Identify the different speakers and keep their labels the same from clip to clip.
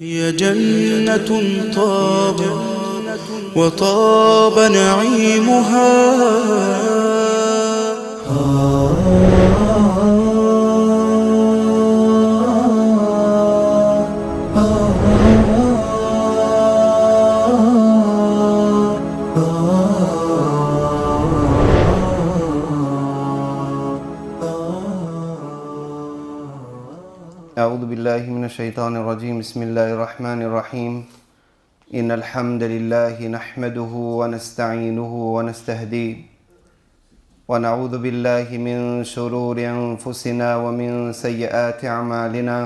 Speaker 1: هي جنة طاب وطاب نعيمها
Speaker 2: أعوذ بالله من الشيطان الرجيم بسم الله الرحمن الرحيم إن الحمد لله نحمده ونستعينه ونستهديه ونعوذ بالله من شرور أنفسنا ومن سيئات أعمالنا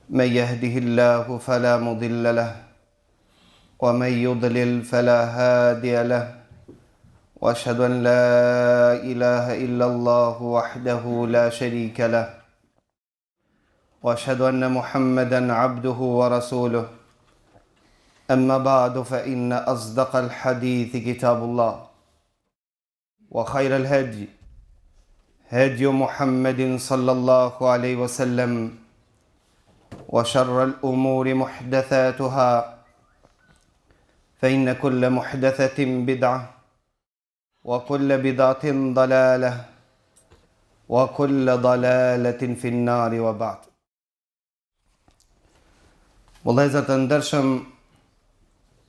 Speaker 2: من يهده الله فلا مضل له ومن يضلل فلا هادي له واشهد ان لا اله الا الله وحده لا شريك له واشهد ان محمدا عبده ورسوله اما بعد فان اصدق الحديث كتاب الله وخير الهدي هدي محمد صلى الله عليه وسلم وشر الامور محدثاتها فان كل محدثه بدعه وكل بدعه ضلاله وكل ضلاله في النار وبعد Vëllezër të ndershëm,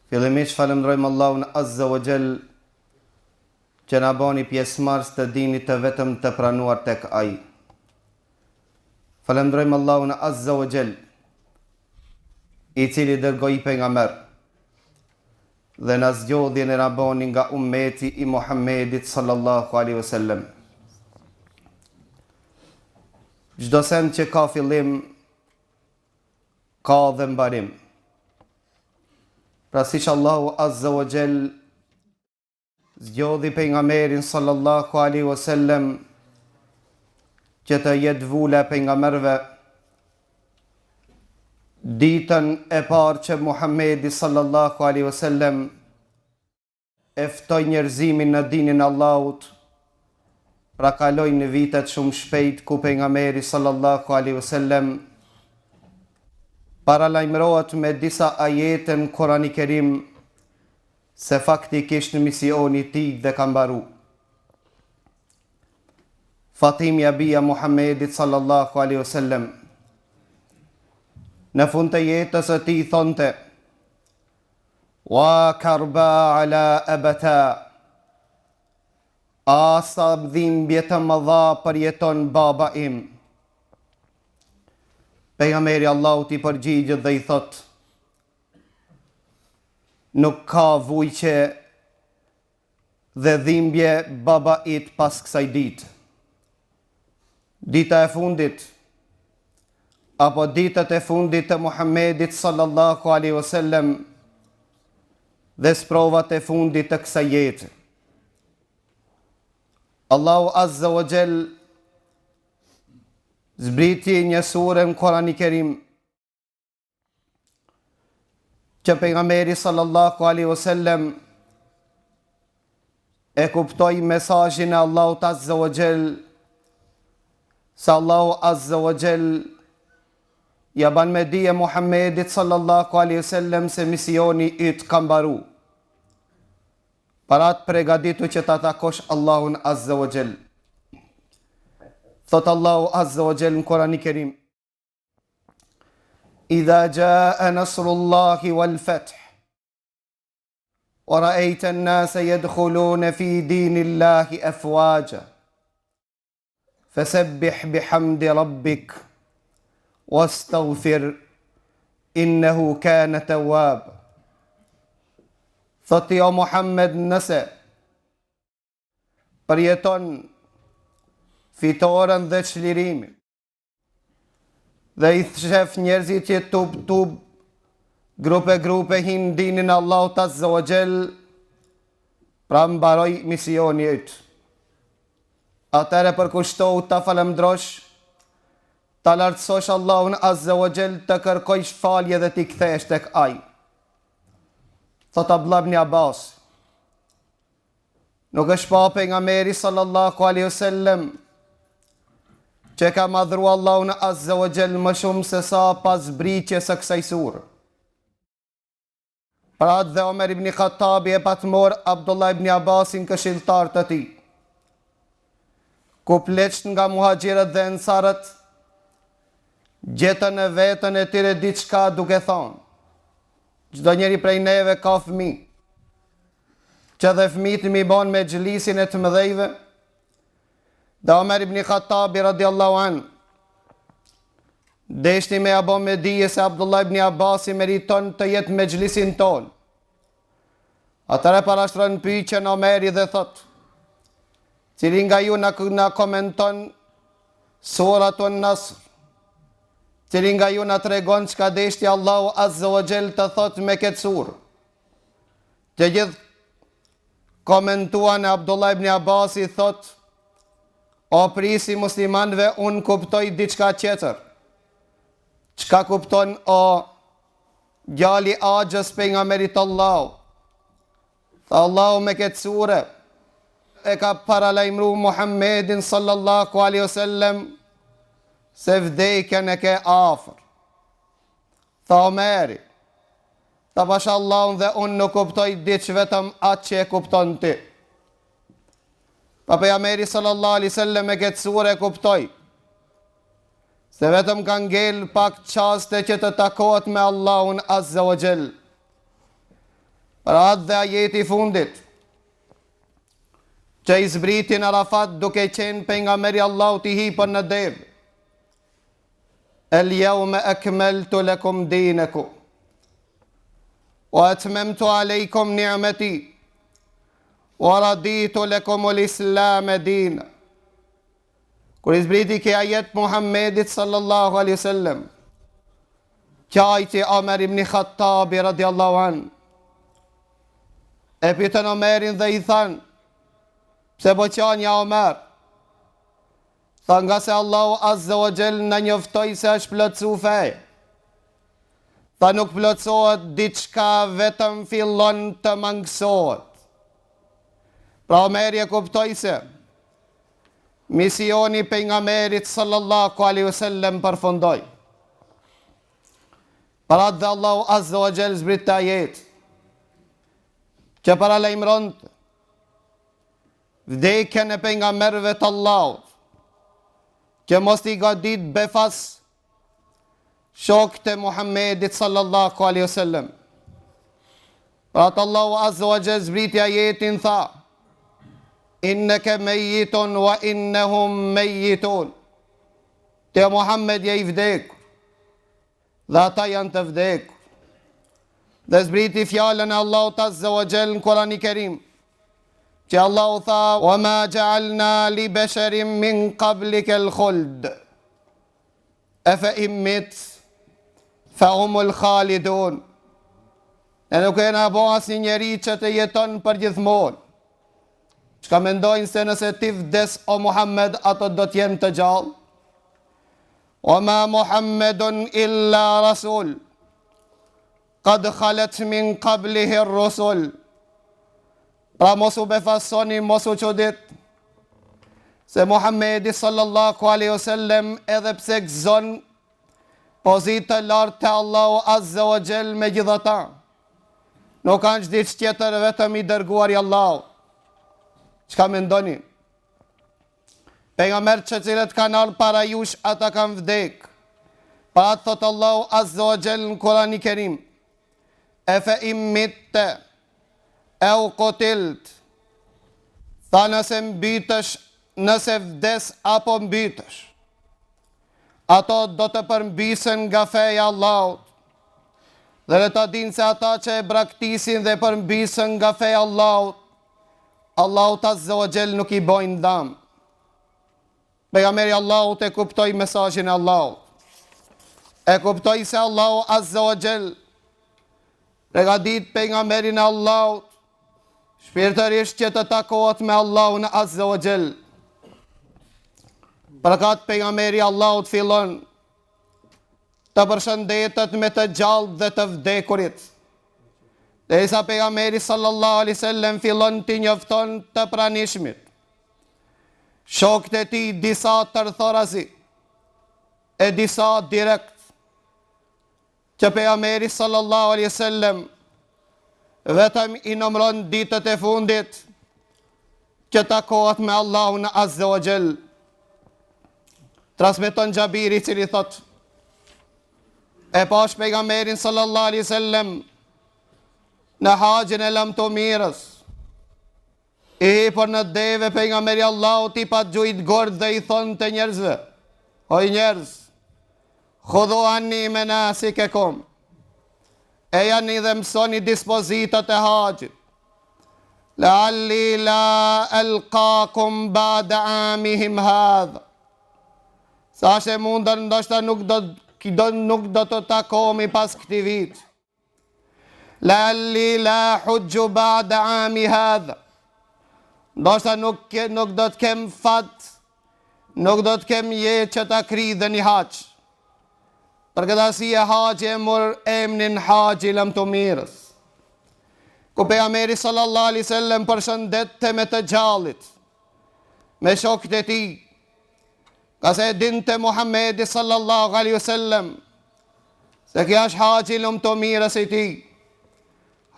Speaker 2: fillimisht falënderojmë Allahun Azza wa Jall që na bani pjesëmarrës të dinit të vetëm të pranuar tek Ai. Falënderojmë Allahun Azza wa Jall i cili dërgoi pejgamber dhe na zgjodhi e na bani nga ummeti i Muhammedit sallallahu alaihi wasallam. Çdo send që ka fillim ka dhe mbarim. Pra siç Allahu Azza wa Jall zgjodhi pejgamberin sallallahu alaihi wasallam që të jetë vula e pejgamberëve ditën e parë që Muhammedi sallallahu alaihi wasallam e ftoi njerëzimin në dinin e Allahut, pra kalojnë vitet shumë shpejt ku pejgamberi sallallahu alaihi wasallam paralajmërohet me disa ajete në Kurani Kerim se faktikisht misioni i tij dhe ka mbaru. Fatimja bija Muhammedit sallallahu alaihi wasallam në fund të jetës së tij thonte Wa karba ala ebata Ah sa dhimbje të mëdha përjeton baba im Pejgamberi i Allahut i përgjigjet dhe i thotë Nuk ka vujtje dhe dhimbje baba yt pas kësaj ditë. Dita e fundit apo ditët e fundit të Muhammedit sallallahu alaihi wasallam dhe sprovat e fundit të kësaj jete. Allahu Azza wa Jall zbriti një sure në Kurani Kerim që pejgamberi sallallahu alaihi wasallam e kuptoi mesazhin e Allahut azza wa jall se Allahu azza wa jall ja ban me dije Muhammedit sallallahu alaihi wasallam se misioni yt ka mbaru. Pra pregaditu që ta takosh Allahun azza wa jall. Thot Allahu azza wa jall në Kurani Kerim. Idha jaa nasrullahi wal fath. Wa ra'aita an-nasa yadkhuluna fi dinillahi afwaja. Fasabbih bihamdi rabbik wastaghfir innahu kana tawwab. Thotë o Muhammed nëse përjeton fitoren dhe çlirimin Dhe i shef njerëzit që tub tub grupe grupe hin n'dinin e Allahut azza wa jall pra mbaroi misioni yt. Atëherë përkushtohu ta falëndrosh, ta lartësosh Allahun azza wa jall, të kërkojsh falje dhe t'i kthehesh tek ai. Thot Abdullah ibn Abbas, Nuk është pa pejgamberi sallallahu alaihi wasallam. Që e ka madhru Allahun Azza wa Jall më shumë se sa pas zbritjes së kësaj sure. Për atë dhe Omer ibn Khattabi e pat marrë Abdullah ibn Abbasin këshilltar të tij. Ku pleqtë nga muhaxhirët dhe ensarët gjetën në veten e tyre diçka duke thonë. Çdo njeri prej neve ka fëmijë. Që dhe fëmijët m'i bo n'mexhlisin e të mëdhejve, Dhe Omer ibn Khattabi radiallahu an deshti me ja bo me dije se Abdullah ibn Abbasi meriton të jetë n'mexhlisin tonë. Atëherë parashtron pyetjen Omeri dhe thot: Cili nga ju na, na komenton Suratun Nasr? Cili nga ju na tregon çka deshti Allahu Azza wa Jall të thot me këtë surë? Të gjithë komentuan e Abdullah ibn Abasi thot O prijësi i muslimanëve unë kuptoj diçka tjetër. Çka kupton o djali axhës pejgamberit Allahut? Tha Allahu me këtë sure e ka paralajmëru Muhammedin sallallahu alaihi wasallam se vdekjen e ke afër. Tha Omeri, Tha pasha Allahun dhe unë nuk kuptoj diç vetëm atë që e kupton ti. Pa pejgamberi sallallahu alaihi wasallam me këtë sure e kuptoi se vetëm ka ngel pak çaste që të takohet me Allahun Azza wa Jall. Për atë dhe ajeti i fundit, që i zbriti në Arafat duke qenë pejgamberi i Allahut i hipër në devë, El jeume ekmeltu lekum dinekum Wa etmemtu alejkum ni'meti Wa raditu lekumul islame dina Kur i zbriti ky ajet Muhammedit sallallahu alaihi sallam Qajti Omer ibn Khattabi radiallahu an E pyetën Omerin dhe i thanë Pse po qan ja Omer Tha ngase Allahu Azza wa Jall na njoftoi se është plotësu feja. Tha nuk plotësohet diçka vetëm fillon të mangësohet. Pra Omeri e kuptoi se misioni i pejgamberit sallallahu alaihi wasallam përfundoi. Për atë dhe Allahu Azza wa Jall zbriti ajet që paralajmëronte Vdekjen e pejgamberëve të Allahut, që mos t'i godit befas shokët e Muhammedit sallallahu alaihi wasallam. Për atë Allahu azza wa jall zbriti ajetin tha: Inneke mejitun wa innehum mejitun. Ti o Muhammed je i vdekur. Dhe ata janë të vdekur. Dhe zbriti fjalën e Allahut Azza wa Jall në Kurani Kerim, që Allahu tha: "Wa ma ja'alna li basharin min qablika al-khuld." Efe in mit fa humul khalidun. Ne nuk e kena bo asnjë njeri që të jeton përgjithmonë. Çka mendojnë se nëse ti vdes o Muhammed, ato do të jenë të gjallë? Wa ma Muhammedun illa rasul Kad khalet min qablihi rusul Pra mos u befasoni, mos u çudit Se Muhammedi sallallahu alaihi wasallam edhe pse gëzon pozitë të lartë te Allahu azza wa jall megjithatë nuk asht diç tjetër vetëm i dërguar i Allahut. Çka mendoni? Pejgamberët të cilët kanë ardhur para jush, ata kanë vdek. Për atë thot Allahu Azza wa Jall në Kurani Kerim. Efe in mitte eu kutilt. Tha nëse mbytesh, nëse vdes apo mbytesh. Ato do të përmbysen nga feja e Allahut. Dhe le ta dinë se ata që e braktisin dhe përmbysen nga feja e Allahut, Allahut Azza wa Jall nuk i bojnë dam. Pejgamberi i Allahut e kuptoi mesazhin e Allahut. E kuptoi se Allahu Azza wa Jall pregadit pejgamberin e Allahut shpirtërisht që të takohet me Allahun Azza wa Jall. Për këtë pejgamberi i Allahut fillon të përshëndetet me të gjallë dhe të vdekurit. Derisa pejgamberi sallallahu alaihi wasallam fillon t'i njofton të pranishmit. Shokët e tij disa tërthorazi. E disa direkt që pejgamberi sallallahu alaihi wasallam vetëm i numëron ditët e fundit që takohet me Allahun azza wa jall. Transmeton Xhabiri i cili thotë e pash pejgamberin sallallahu alaihi wasallam në haxhin e lamtumirës. I hipur në deve pejgamberi i Allahut i pat gjujt gurt dhe i thonte njerëzve, Oj njerëz, khudhu anni menasikekum, ejani dhe mësoni dispozitat e haxhit, lealli la elkakum ba'de amihim hadha, sa është e mundur ndoshta nuk do, do, nuk do të takohemi pas këtij viti. Lealli la ehuxhu ba'de ami hadha. Ndoshta nuk, ke, nuk do të kem fat, nuk do të kem jetë që ta kryj dhe një haxh. Për këtë arsye haxhi e mur emnin haxhi i lamtumirës. Ku pejgamberi sallallahu alaihi sallam përshëndette me të gjallit, me shokët e tij, Ngase e dinte Muhammedi sallallahu alaihi wasallam se kjo është haxhi i lamtumirës i tij.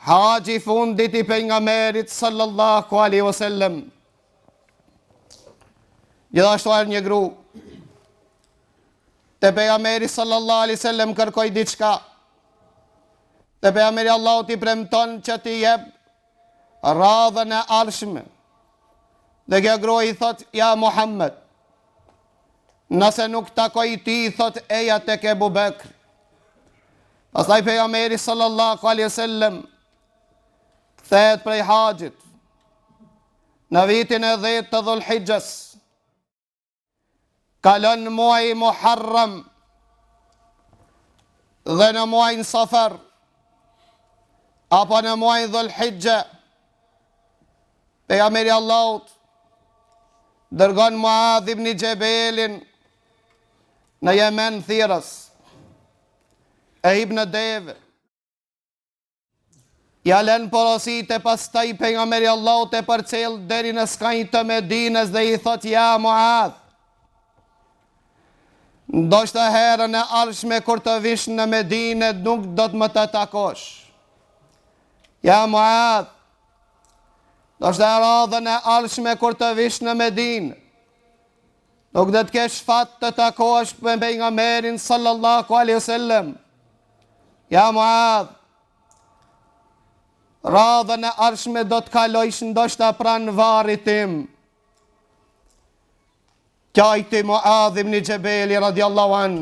Speaker 2: Haxhi i fundit i pejgamberit sallallahu alaihi wasallam. Gjithashtu erdh një gru te pejgamberi sallallahu alaihi wasallam kërkoi diçka. Dhe pejgamberi i Allahut i premton që t'i jep radhën e ardhshme. Dhe kjo grua i thot, ja Muhammed, nëse nuk takoj ty, thot, eja tek Ebu Bekri. Pastaj pejgamberi sallallahu alaihi wasallam kthehet prej haxhit në vitin e 10 të Dhul-Hixhes. Kalon muaji Muharrem dhe në muajin Safar apo në muajin Dhul-Hixhe pejgamberi i Allahut dërgon Muadh ibn Xhebelin në Jemen thirrës e hip në deve Ja len porositë e pastaj pejgamberi i Allahut e përcjell deri në skaj të Medinës dhe i thot ja Muadh. Ndoshta herën e ardhshme kur të vish në Medinë nuk do të më të takosh. Ja Muadh. Ndoshta radhën e ardhshme kur të vish në Medinë nuk do të kesh fat të takohesh me pejgamberin sallallahu alaihi wasallam. Ja Muadh. Radhën e ardhshme do të kalojsh ndoshta pranë varrit tim. Qajti Muadh ibn Xhebeli radiallahu an.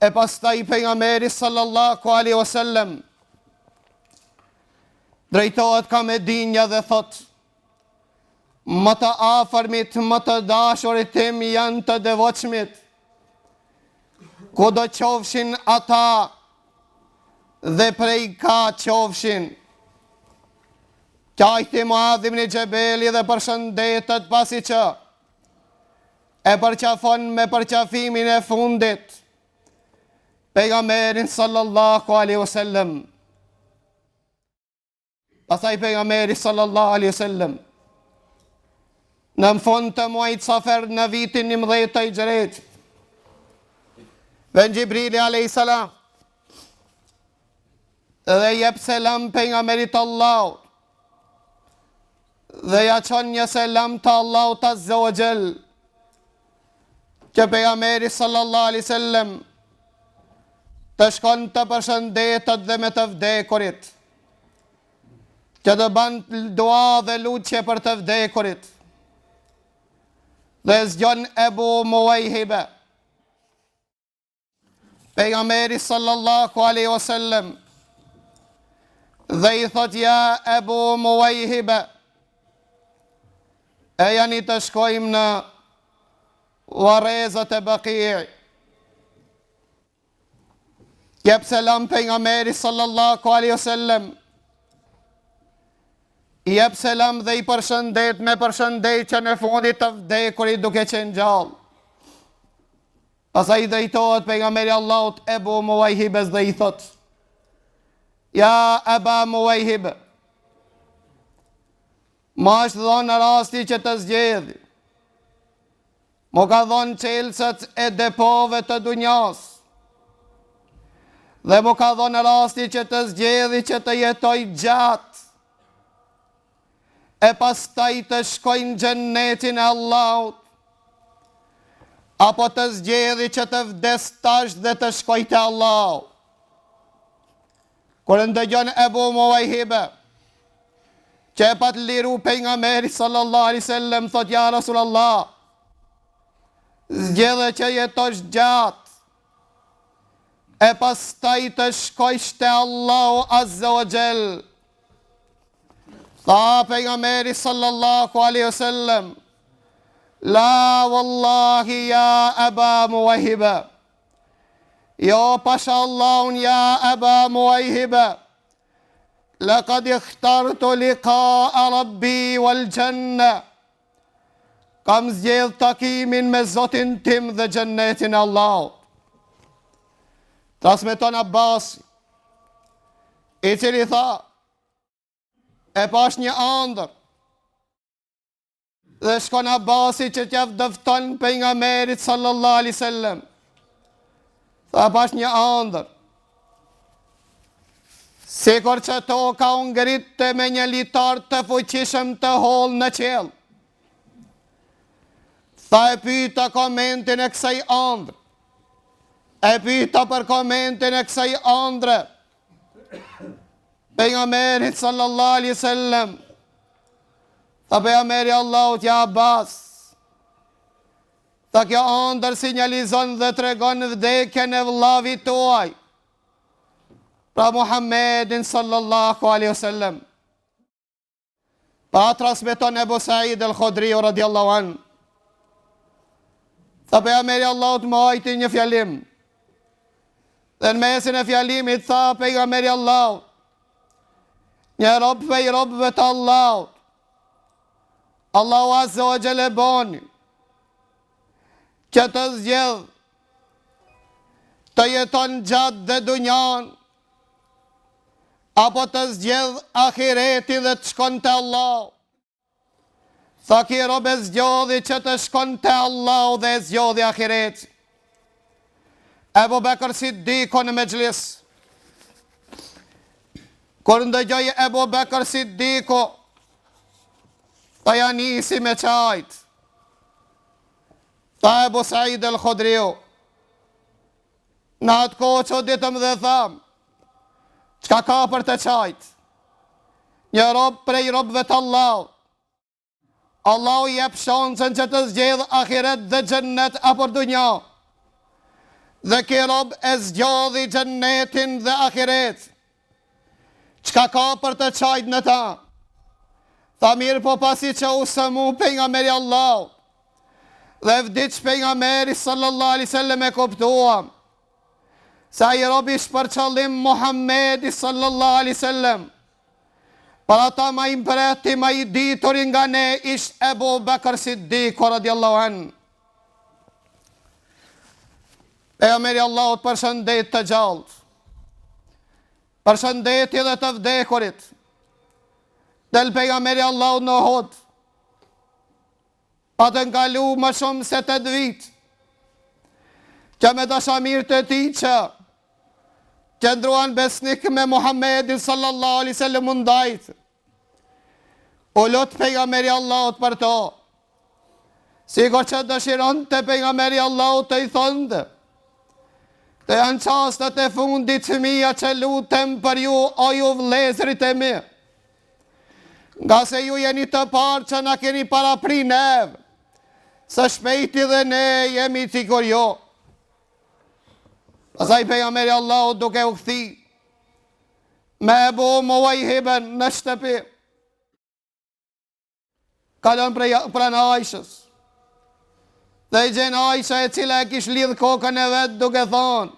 Speaker 2: E pastaj pejgamberi sallallahu alaihi wasallam drejtohet ka Medinja dhe thot Më të afërmit, më të dashurit tim janë të devotshmit. Kudo qofshin ata dhe prej ka qofshin. Qajti Muadh ibn Xhebeli dhe përshëndetet pasi që e përqafon me përqafimin e fundit pejgamberin sallallahu alaihi wasallam. Pastaj pejgamberi sallallahu alaihi wasallam në fund të muajit Safer në vitin 11 të Hixhretit vjen Xhibrili alaihi salam dhe jep selam pejgamberit të Allahut dhe ja çon një selam të Allahut azza wa jall që pejgamberi sallallahu alaihi wasallam të shkon të përshëndetet dhe me të vdekurit që të ban dua dhe lutje për të vdekurit dhe zgjon Ebu Muajhibe pejgamberi sallallahu alaihi wasallam dhe i thot ja Ebu Muajhibe ejani të shkojmë në varrezat e Bekijit Jep selam pejgamberi sallallahu alaihi wasallam. Jep selam dhe i përshëndet me përshëndetjen e fundit të vdekurit duke qenë gjallë. Pastaj i drejtohet pejgamberi i Allahut Ebu Muajhibes dhe i thot: Ja Eba Muajhib, Më është dhënë rasti që të zgjedh. M'u ka dhonë çelësat e depove të dunjas. Dhe m'u ka dhonë rasti që të zgjedhi që të jetoj gjatë. E pastaj të shkoj në xhennetin e Allahut. Apo të zgjedhi që të vdes tash dhe të shkoj te Allahu. Kur e ndëgjon Ebu Muvajhibe, që e pat liru pejgamberi sallallahu alaihi sallam, thot ja Rasulullah, zgjedhe që jetosh gjatë, e pastaj të shkojsh te Allahu azza wa xhel. Tha pejgamberi sallallahu alaihi sallam, la wallahi ja Eba Muvajhibe, Jo pasha Allahun ja Eba Muvajhibe, lekad ikhtartu likaa rabbi wal xhenne, kam zgjedh takimin me Zotin tim dhe xhennetin e Allahut. Transmeton Abbas, i cili tha, e pash një andër, Dhe shkon Abasi që t'ja dëfton pejgamberit sallallahu alaihi sallam. Tha pash një andër. Sikur që toka u ngritte me një litar të fuqishëm të hollë në qiell. Tha e pyta komentin e kësaj andre. E pyta për komentin e kësaj andre. Pejgamberit sallallahu alaihi sallam. Tha pejgamberi i Allahut ja Abbas, tha kjo andër sinjalizon dhe tregon vdekjen e vllavit tuaj, pra Muhammedin sallallahu alaihi wasallam. Pa transmeton Ebu Said el Khudriu radiallahu an. Tha pejgamberi i Allahut majti një fjalim. Dhe në mesin e fjalimit tha pejgamberi i Allahut, Një rob prej robëve të Allahut. Allahu Azza wa Jall e boni që të zgjedh të jeton gjatë dhe dunjan apo të zgjedh ahiretin dhe të shkon te Allahu. Tha ky rob e zgjodhi që të shkon te Allahu dhe e zgjodhi ahiretin. Ebu Bekër Siddiku në mexhlis. Kur ndëgjoi Ebu Bekër Siddiku, tha ja nisi me qajt. Tha Ebu Said el Khudriu, në atë kohë çuditëm dhe thamë, Çka ka për të qajt? Një rob prej robëve të Allahut. Allahu i jep shansën që të zgjedh ahiret dhe xhennet apo dunja. Dhe ky rob e zgjodhi xhennetin dhe ahiret. Çka ka për të qajt në ta? Tha mirëpo pasi që u sëmu pejgamberi i Allahut. Dhe vdiq pejgamberi sallallahu alaihi sallam e kuptuam. Se ai rob ish për qëllim Muhammedi sallallahu alaihi sallam. Për ata ma i mprehti, ma i dituri nga ne ish Ebu Bekër Siddiku radiallahu an. Pejgamberi i Allahut përshëndet të gjallët. Përshëndeti edhe të vdekurit. Del pejgamberi i Allahut në Uhud. Patën kalu më shumë se 8 vit që me dashamirët e tij që qëndruan besnik me Muhammedin sallallahu alaihi sallam u ndajt. U lut pejgamberi i Allahut për to. Sikur që dëshironte pejgamberi i Allahut të i thonte. Këto janë çastet e fundit të mia që lutem për ju o ju vllezërit e mi. Ngase ju jeni të parë që na keni parapri neve, së shpejti dhe ne jemi sikur ju. Pastaj pejgamberi i Allahut duke u kthy, me Ebu Muvajhiben në shtëpi. Kalon prej pranë Aishës. Dhe e gjen Aisha e cila e kish lidh kokën e vet duke thonë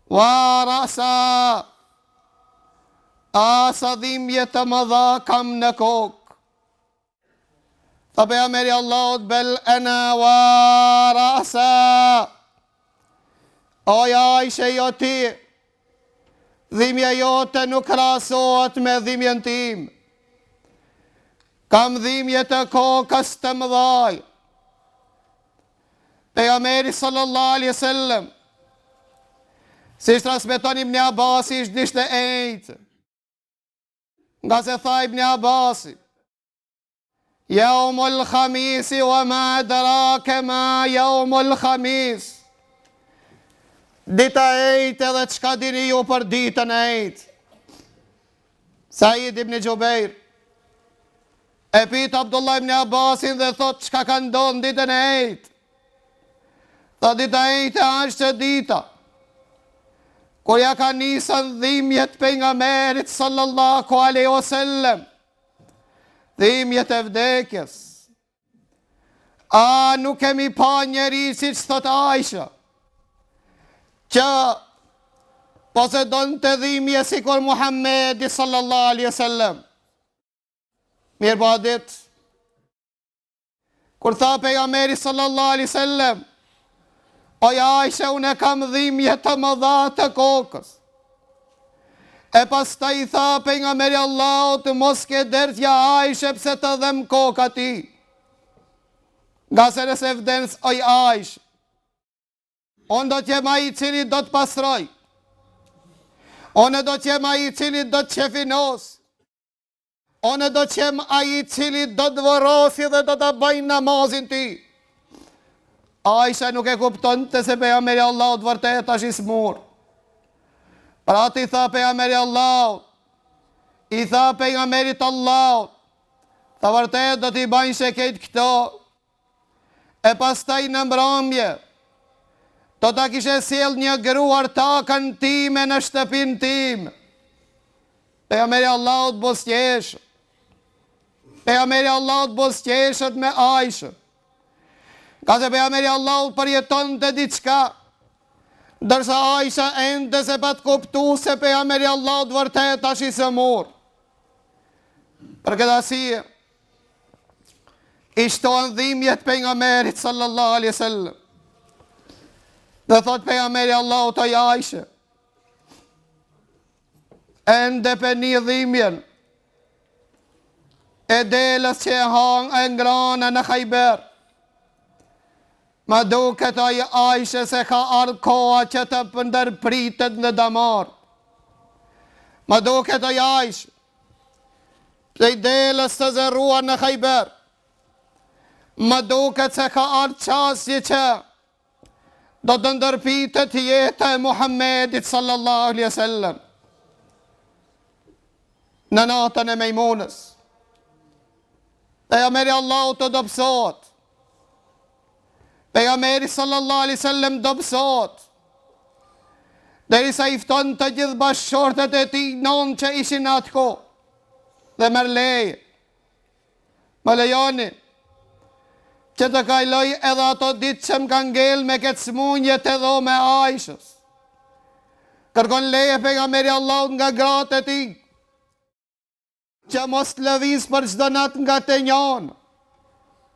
Speaker 2: Wa rasa A sa dhimbje të mëdha kam në kokë Tha pejgamberi i Allahut bel ena wa rasa Oj Aisha jo ti Dhimbja jote nuk krahasohet me dhimbjen time. Kam dhimbje të kokës të mëdhaj. Pejgamberi sallallahu alaihi wasallam siç transmeton Ibn Abasi ishte ditë e enjte. Ngase tha Ibn Abasi Jeumul khamisi wa ma adrake ma jeumul khamis Dita e enjte dhe çka dini ju për ditën e enjte Said ibn Xhubejr E pyet Abdullah ibn Abbasin dhe thot çka ka ndodhur në ditën e enjte. Tha dita e enjte është dita kur ja ka nisën dhimbjet pejgamberit sallallahu alaihi wasallam. Dhimbjet e vdekjes. A nuk kemi pa njeri siç thot Aisha që posedonte dhimbje sikur Muhammedi sallallahu alaihi wasallam. Mirëpo atë ditë, kur tha pejgamberi sallallahu alaihi sallam, oj Aisha, unë e kam dhimbje të mëdha të kokës. E pastaj i tha pejgamberi i Allahut, mos ke dert ja Aisha, pse të dhem koka ty. Ngase nëse vdes, oj Aisha, Unë do të jem ai i cili do të pastroj. Unë do të jem ai i cili do të qefinos. Unë do të jem ai i cili do të vorrosi dhe do ta bëj namazin ty. Aisha nuk e kuptonte se pejgamberi i Allahut vërtet është i smur. Pra atë i tha pejgamberi i Allahut, i tha pejgamberit të Allahut, tha vërtet do t'i bajshe krejt këto, E pastaj në mbrëmje, do ta kishe sjell një grua ortaken time në shtëpinë time. Pejgamberi i Allahut buzëqesh. Pejgamberi i Allahut buzëqeshet me Aishën. Ngase pejgamberi i Allahut përjetonte diçka, ndërsa Aisha ende s'e pat kuptu se pejgamberi i Allahut vërtet është i sëmurë. Për këtë arsye, I shtohen dhimbjet pejgamberit sallallahu alaihi wasallam. Dhe thot pejgamberi i Allahut oj Aisha. Ende pe ni dhimbjen e delës që e hang e ngrana në Hajber. Më duket oj Aisha se ka ardhë koha që të ndërpritet në damar. Më duket oj Aisha Prej delës të zërruar në Hajber, më duket se ka ardhë çasti që do të ndërpritet jeta e Muhammedit sallallahu alaihi wasallam në natën e Mejmunës. Pejgamberi i Allahut të dobësohet. Pejgamberi sallallahu alaihi wasallam dobësohet. Derisa i fton të gjithë bashkëshortet e tij nonë që ishin në atë kohë dhe merr leje. Më lejoni që të kaloj edhe ato ditë që më kanë ngel me këtë smunje te dhoma e Aishës. Kërkon leje pejgamberi i Allahut nga gratë e tij. Që mos të lëviz për çdo natë nga te njona.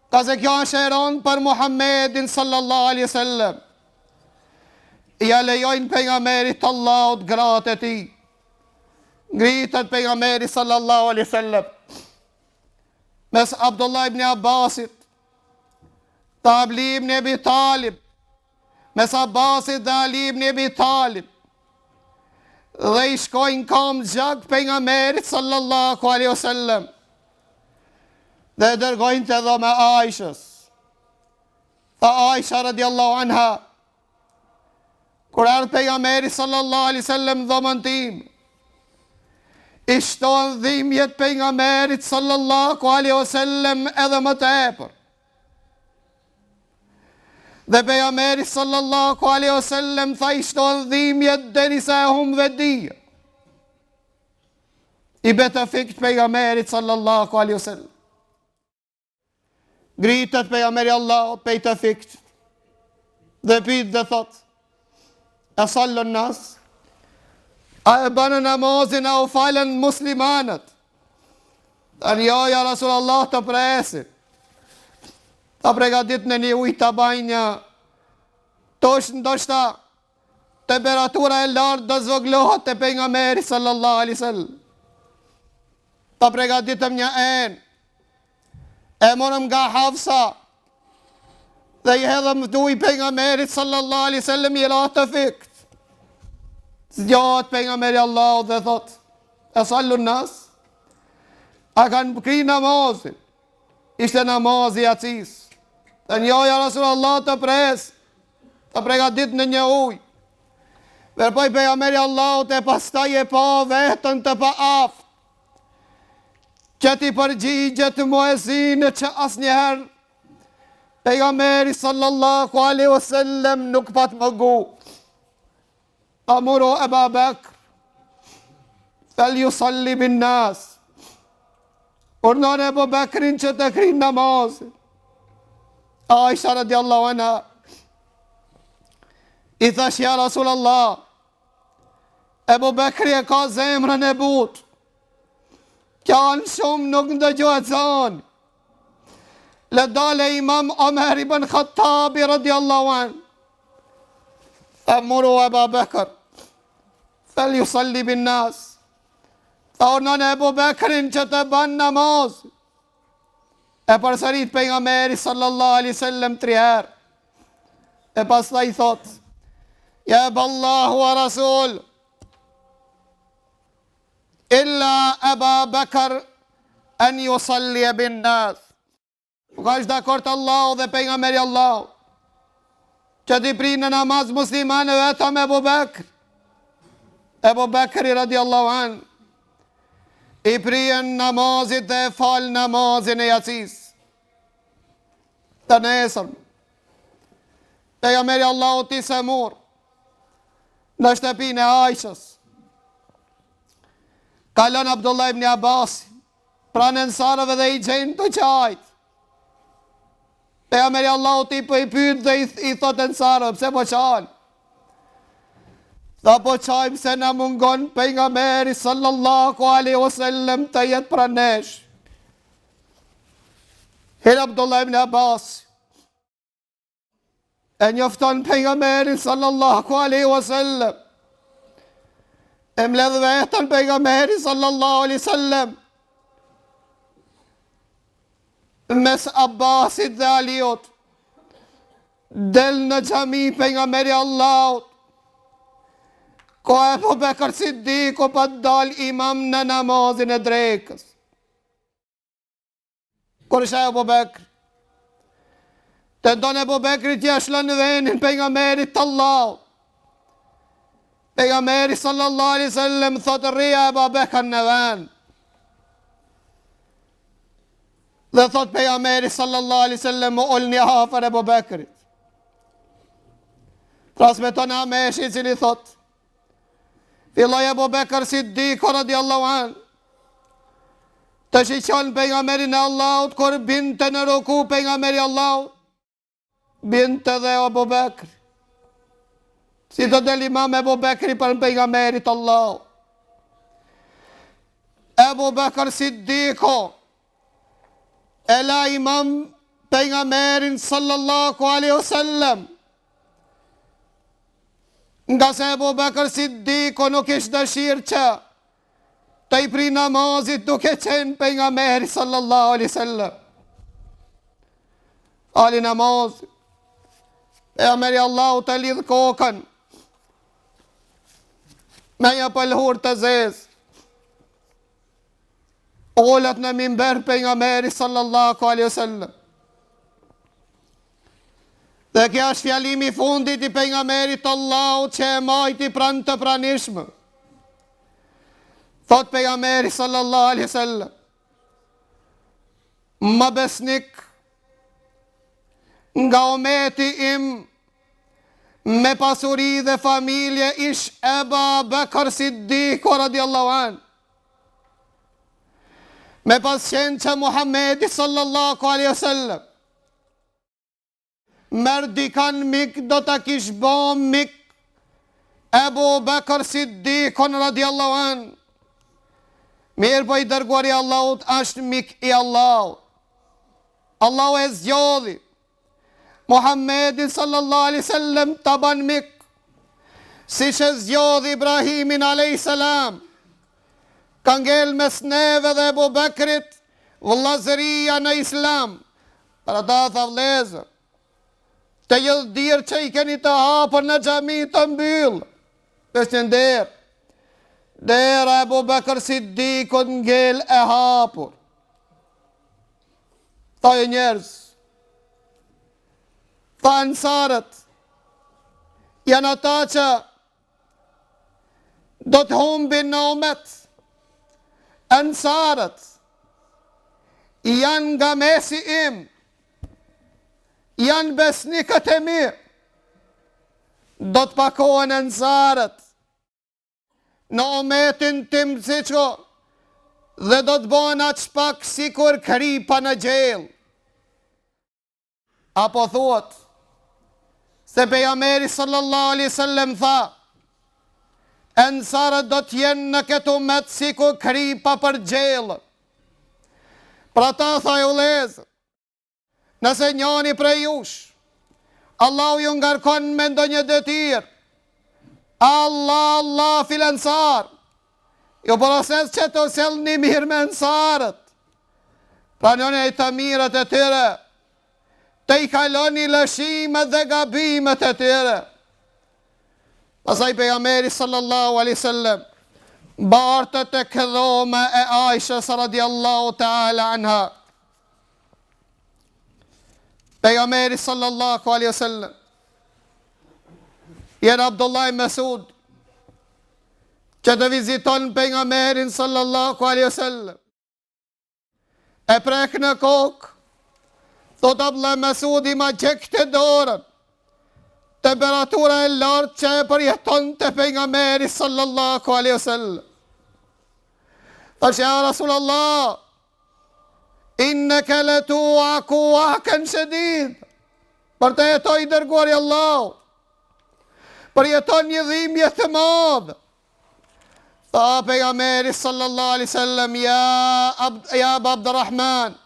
Speaker 2: Ngase kjo është e rëndë për Muhammedin sallallahu alaihi wasallam. Ia lejojnë pejgamberit të Allahut gratë e tij. Ngritet pejgamberi sallallahu alaihi wasallam mes Abdullah ibn Abbasit, dhe Ali ibn Ebi Talib, mes Abbasit dhe Ali ibn Ebi Talib, dhe i shkojnë kamt gjak pejgamberit sallallahu alaihi wasallam dhe e dërgojnë te dhoma e Aishës. Tha Aisha radiallahu anha, kur erdh pejgamberi sallallahu alaihi wasallam dhomën time, i shtohen dhimbjet pejgamberit sallallahu alaihi wasallam edhe më tepër. Dhe pejgamberi sallallahu alaihi wasallam tha i shtohen dhimbjet derisa e humb vetëdijen. I bie të fikt pejgamberit sallallahu alaihi wasallam. Ngritet pejgamberi i Allahut pej të fikt. Dhe pyet dhe thot: "E sallen nas?" A e banë namazin, a u falën muslimanët? Thanë jo, ja Rasul Allah të presin. Tha pregaditne një ujë ta bajnë një dush ndoshta temperatura e lartë do zvoglohet te pejgamberi sallallahu alaihi sallam. Tha pregaditëm një enë. E morëm nga Hafsa. Dhe i hedhëm ujë pejgamberit sallallahu alaihi sallam i ra të fikt. Zgjohet pejgamberi i Allahut dhe thot, e sallen nas, a kanë kry namazin, ishte namazi i jacisë. Thanë jo, ja Rasul Allah të pres, të pregaditne një ujë. Vrapoi pejgamberi i Allahut e pastaj e pa veten të paaftë, që t'i përgjigjet muezinit që asnjëherë Pejgamberi sallallahu alaihi wasallam nuk pat mungu. Tha muru Eba Bekr, fel jusalli bin nas. Urdhnoni Ebu Bekrin që të kryn namazin. Aisha radiallahu anha, i thash ja Rasul Allah, Ebu Bekri e ka zemrën e butë, Qan shumë nuk ndëgjohet zani. Le dale imam Omer ibn Khattabi radiallahu an. Tha muru Eba Bekër. Fel jusalli bin nas. Tha urdhnoni Ebu Bekrin që të ban namaz. E përsërit pejgamberi sallallahu alaihi sallam tri herë. E pastaj thot. Jeballahu wa rasul. Illa Eba Bekër en jusalli bin nas. Nuk është dakord Allahu dhe pejgamberi i Allahut. Që t'i prin në namaz muslimanëve vetëm Ebu Bekr. Ebu Bekri radiallahu an. I prien namazit dhe e fal namazin e jacisë. Të nesërmen. Pejgamberi i Allahut i sëmurë. Në shtëpinë e Aishës. Kalon Abdullah ibn Abbas pranë ensarëve dhe i gjen tu qajt. Pejgamberi i Allahut i po i pyet dhe i, i thot ensarëve, pse po qan? Tha po qajmë se na mungon pejgamberi sallallahu alaihi wasallam të jetë pranë nesh. Hin Abdullah ibn Abbas E njofton pejgamberin sallallahu alaihi wasallam. E mbledh veten pejgamberi sallallahu alaihi wasallam. Mes Abbasit dhe Aliut. Del në xhami pejgamberi i Allahut. Ko Ebu Bekër Siddiku pat dal imam në namazin e drekës. Kur sheh Ebu Bekr, tenton Ebu Bekri t'ia lshon venin pejgamberit të Allahut. Pejgamberi sallallahu alaihi sallam thotë rrija Ebu Bekër në ven. Dhe thotë pejgamberi sallallahu alaihi sallam u ulni afër Ebu Bekrit. Transmeton Ameshi i cili thotë Filloi Ebu Bekër Siddiku radiallahu an Të shiqon pejgamberin e Allahut Kur binte në ruku pejgamberi i Allahut Binte dhe Ebu Bekër Si të del imam Ebu Bekri pranë pejgamberit të Allahut Ebu Bekër Siddiku E la imam pejgamberin sallallahu alaihi wasallam Ngase Ebu Bekër Siddiku nuk kish dëshirë që të i pri namazit duke qenë pejgamberi sallallahu alaihi sallam. Fali namazin, pejgamberi i Allahut e lidh kokën me një pëlhurë të zezë. Ulet në mimber pejgamberi sallallahu alaihi wasallam. Dhe kjo është fjalimi i fundit i pejgamberit të Allahut që e majti pranë të pranishmëve. Thot pejgamberi sallallahu alaihi wasallam. Më besnik nga umeti im me pasuri dhe familje ish Eba Bekër Siddiku radiallahu an. Me pas qenë që Muhammedi sallallahu alaihi wasallam merr dikan mik do ta kish bo mik Ebu Bekër Siddikun radiallahu an Mirëpo i dërguari i Allahut është mik i Allahut Allahu e zgjodhi Muhammedin sallallahu alaihi sallam ta ban mik siç e zgjodhi Ibrahimin alaihi salam ka ngel mes neve dhe Ebu Bekrit vëllazëria në islam për ata tha vëllezër. Të gjithë dyert që i keni të hapur në xhami të mbyll. Veç një derë. Dera e Ebu Bekër Siddikut ngel e hapur. Tha o njerëz. Tha ensarët. Janë ata që do të humbin në umet. Ensarët janë nga mesi im. Janë besnikët e mi. Do të pakohen ensarët në umetin tim siçko dhe do të bëhen aq pak sikur kripa në gjellë. Apo thuhet se pejgamberi sallallahu alaihi wasallam tha Ensarët do të jenë në këtë umet sikur kripa për gjellë. Për ata tha o vëllezër, Nëse njani prej jush, Allahu ju ngarkon me ndonjë detyrë, Allah, Allah, fil ensar, ju porosis që të sillni mirë me ensarët, pranoni të mirat e tyre, tejkaloni lëshimet dhe gabimet e tyre. Pastaj pejgamberi sallallahu alaihi wasallam bartet tek dhoma e Aishës radiallahu ta'ala anha. Pejgamberi sallallahu alaihi wasallam Vjen Abdullah ibn Mesud që të viziton pejgamberin sallallahu alaihi wasallam. E prek në kokë, thot Abdullah ibn Mesudi ma djegte dorën. Temperatura e lartë që e përjetonte pejgamberi sallallahu alaihi wasallam. Thashë ja Rasulullah, Inneke le tuaku uaken shedid. Vërtet o i dërguari i Allahut. Përjeton një dhimbje të madhe. Tha pejgamberi sallallahu alaihi sallam, ja, Abd, ja Eba Abdurrahman.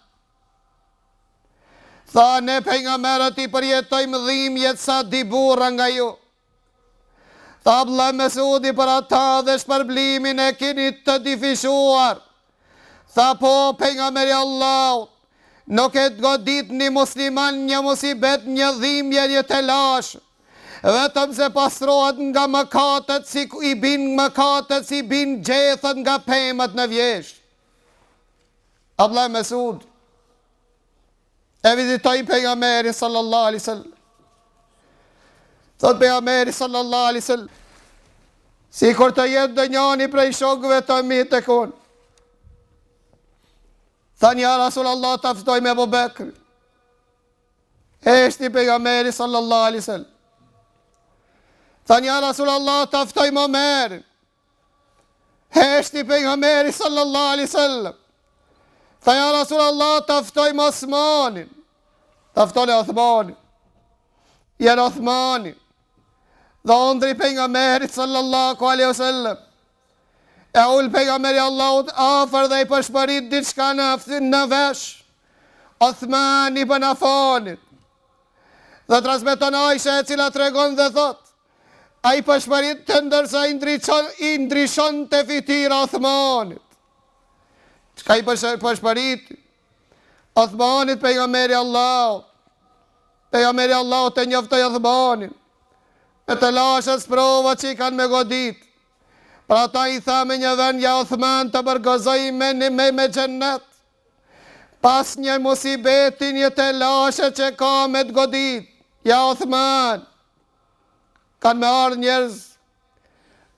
Speaker 2: Tha ne pejgamberët i përjetojmë dhimbjet sa dy burra nga ju. Tha Abdullah Mesudi për ata dhe shpërblimin e kini të dyfishuar. Tha po pejgamberi i Allahut, nuk e godit një musliman një musibet, një dhimbje, një telash, vetëm se pastrohet nga mëkatet si i bin mëkatet si bin gjethet nga pemët në vjeshtë. Abdullah Mesud E vizitoi pejgamberin sallallahu alaihi wasallam. Thot pejgamberi sallallahu alaihi wasallam, sikur të jetë ndonjani prej shokëve të mi tek unë. Thanë ja Rasulullah ta ftojmë Ebu Bekrin. Heshti pejgamberi sallallahu alaihi wasallam. Thanë ja Rasulullah ta ftojmë Omerin. Heshti pejgamberi sallallahu alaihi sallam. Tha ja Rasul Allah ta ftojmë Osmanin. Ta ftoni Osmanin. Vjen Osmani. Dhëndri i pejgamberit sallallahu alaihi sallam. E ul pejgamberi i Allahut afër dhe i pëshpërit diçka në, në vesh. Osman ibn Afanit. Dhe transmeton Aisha e cila tregon dhe thot. Ai pëshpëritte ndërsa i ndriçon i ndryshonte fytyra Othmanit. Çka i pëshpëriti? Othmanit pejgamberi i Allahut. Pejgamberi i Allahut e njoftoi Othmanin. Me telashet sprovat që i kanë me godit. Për ata i tha me një vend ja Othman të përgëzoj me, me, me xhennet. Pas një musibeti një telashe që ka me të godit. Ja Othman, Kanë me ardhë njerëz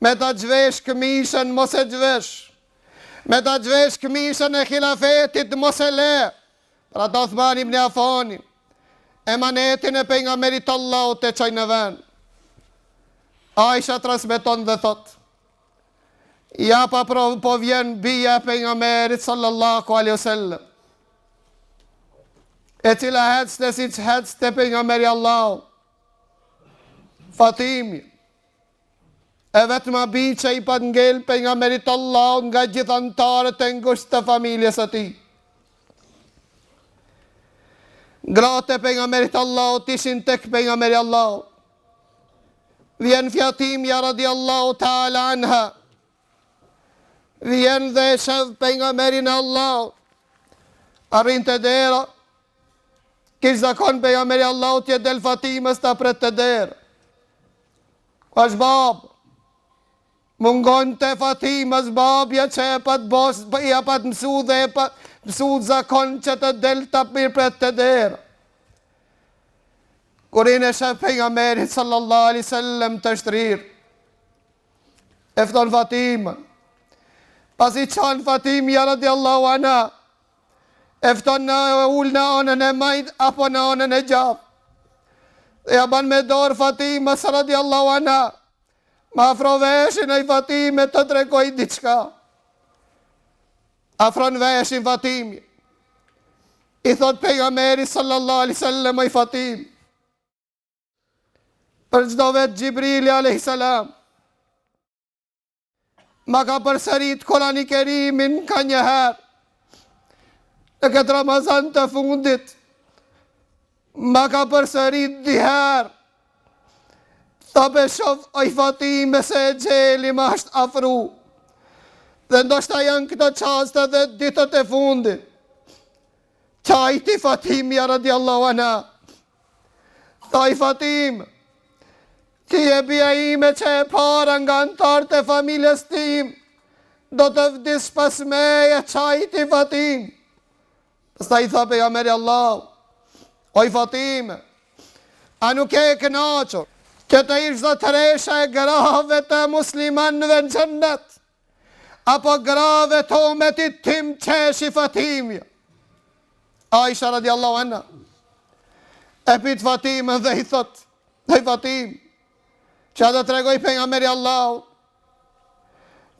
Speaker 2: me ta xhvesh këmishën, mos e xhvesh. Me ta xhvesh këmishën e hilafetit, mos e le. Për ata Othman ibn Afani, emanetin e pejgamberit të Allahut e çoi në vend. Aisha transmeton dhe thot, ja pa pro, po vjen bija e pejgamberit sallallahu alaihi wasallam. E cila hecte siç hecte pejgamberi i Allahut. Fatimi, e vetma bijë që i pat ngel pejgamberit të Allahut nga gjithë anëtarët e ngushtë të familjes së tij. Gratë e pejgamberit të Allahut ishin tek pejgamberi i Allahut. Vjen Fatimja radiallahu ta'ala anha. Vjen dhe e sheh pejgamberin e Allahut. Arrin te dera. Kish zakon pejgamberi Allahut t'ia del Fatimës ta pret te dera. Ku është babë? Mungonte Fatimës babja që e pat bos, ja pat mësu dhe e pat mësu zakon që të del ta mirëpret te dera. Kur hin e shef pejgamberin sallallahu alaihi sallam të shtrirë, e fton Fatimën. Pasi qan Fatimja radiallahu anha, e fton me u ul në anën e majtë apo në anën e djathtë. Dhe ja ban me dorë Fatimës radiallahu anha, ma afro veshin oj Fatime të tregoj diçka. Afron veshin Fatimja. I thot pejgamberi sallallahu alaihi sallam oj Fatim. Për çdo vet Xhibrili alaihi salam. Ma ka përsërit Kurani Kerimin ka një herë. Në këtë Ramazan të fundit, ma ka përsërit dy herë. Tha pe shof, oj Fatime se exheli më është afru. Dhe ndoshta janë këto çaste dhe ditët e fundit. Qajti Fatimja radiallahu anha. Tha oj Fatim, ti je bija ime që e para nga anëtarët e familjes tim, do të vdis pas meje, qajti Fatim. Pastaj i tha pejgamberi Allahut, oj Fatim, a nuk je e kënaqur që të ish zotëresha e grave të muslimanëve në xhennet? Apo grave të umetit tim qeshi Fatimja. Aisha radiallahu anha. E pyt Fatimën dhe i thot, oj Fatim, ça të tregoi pejgamberi Allahut?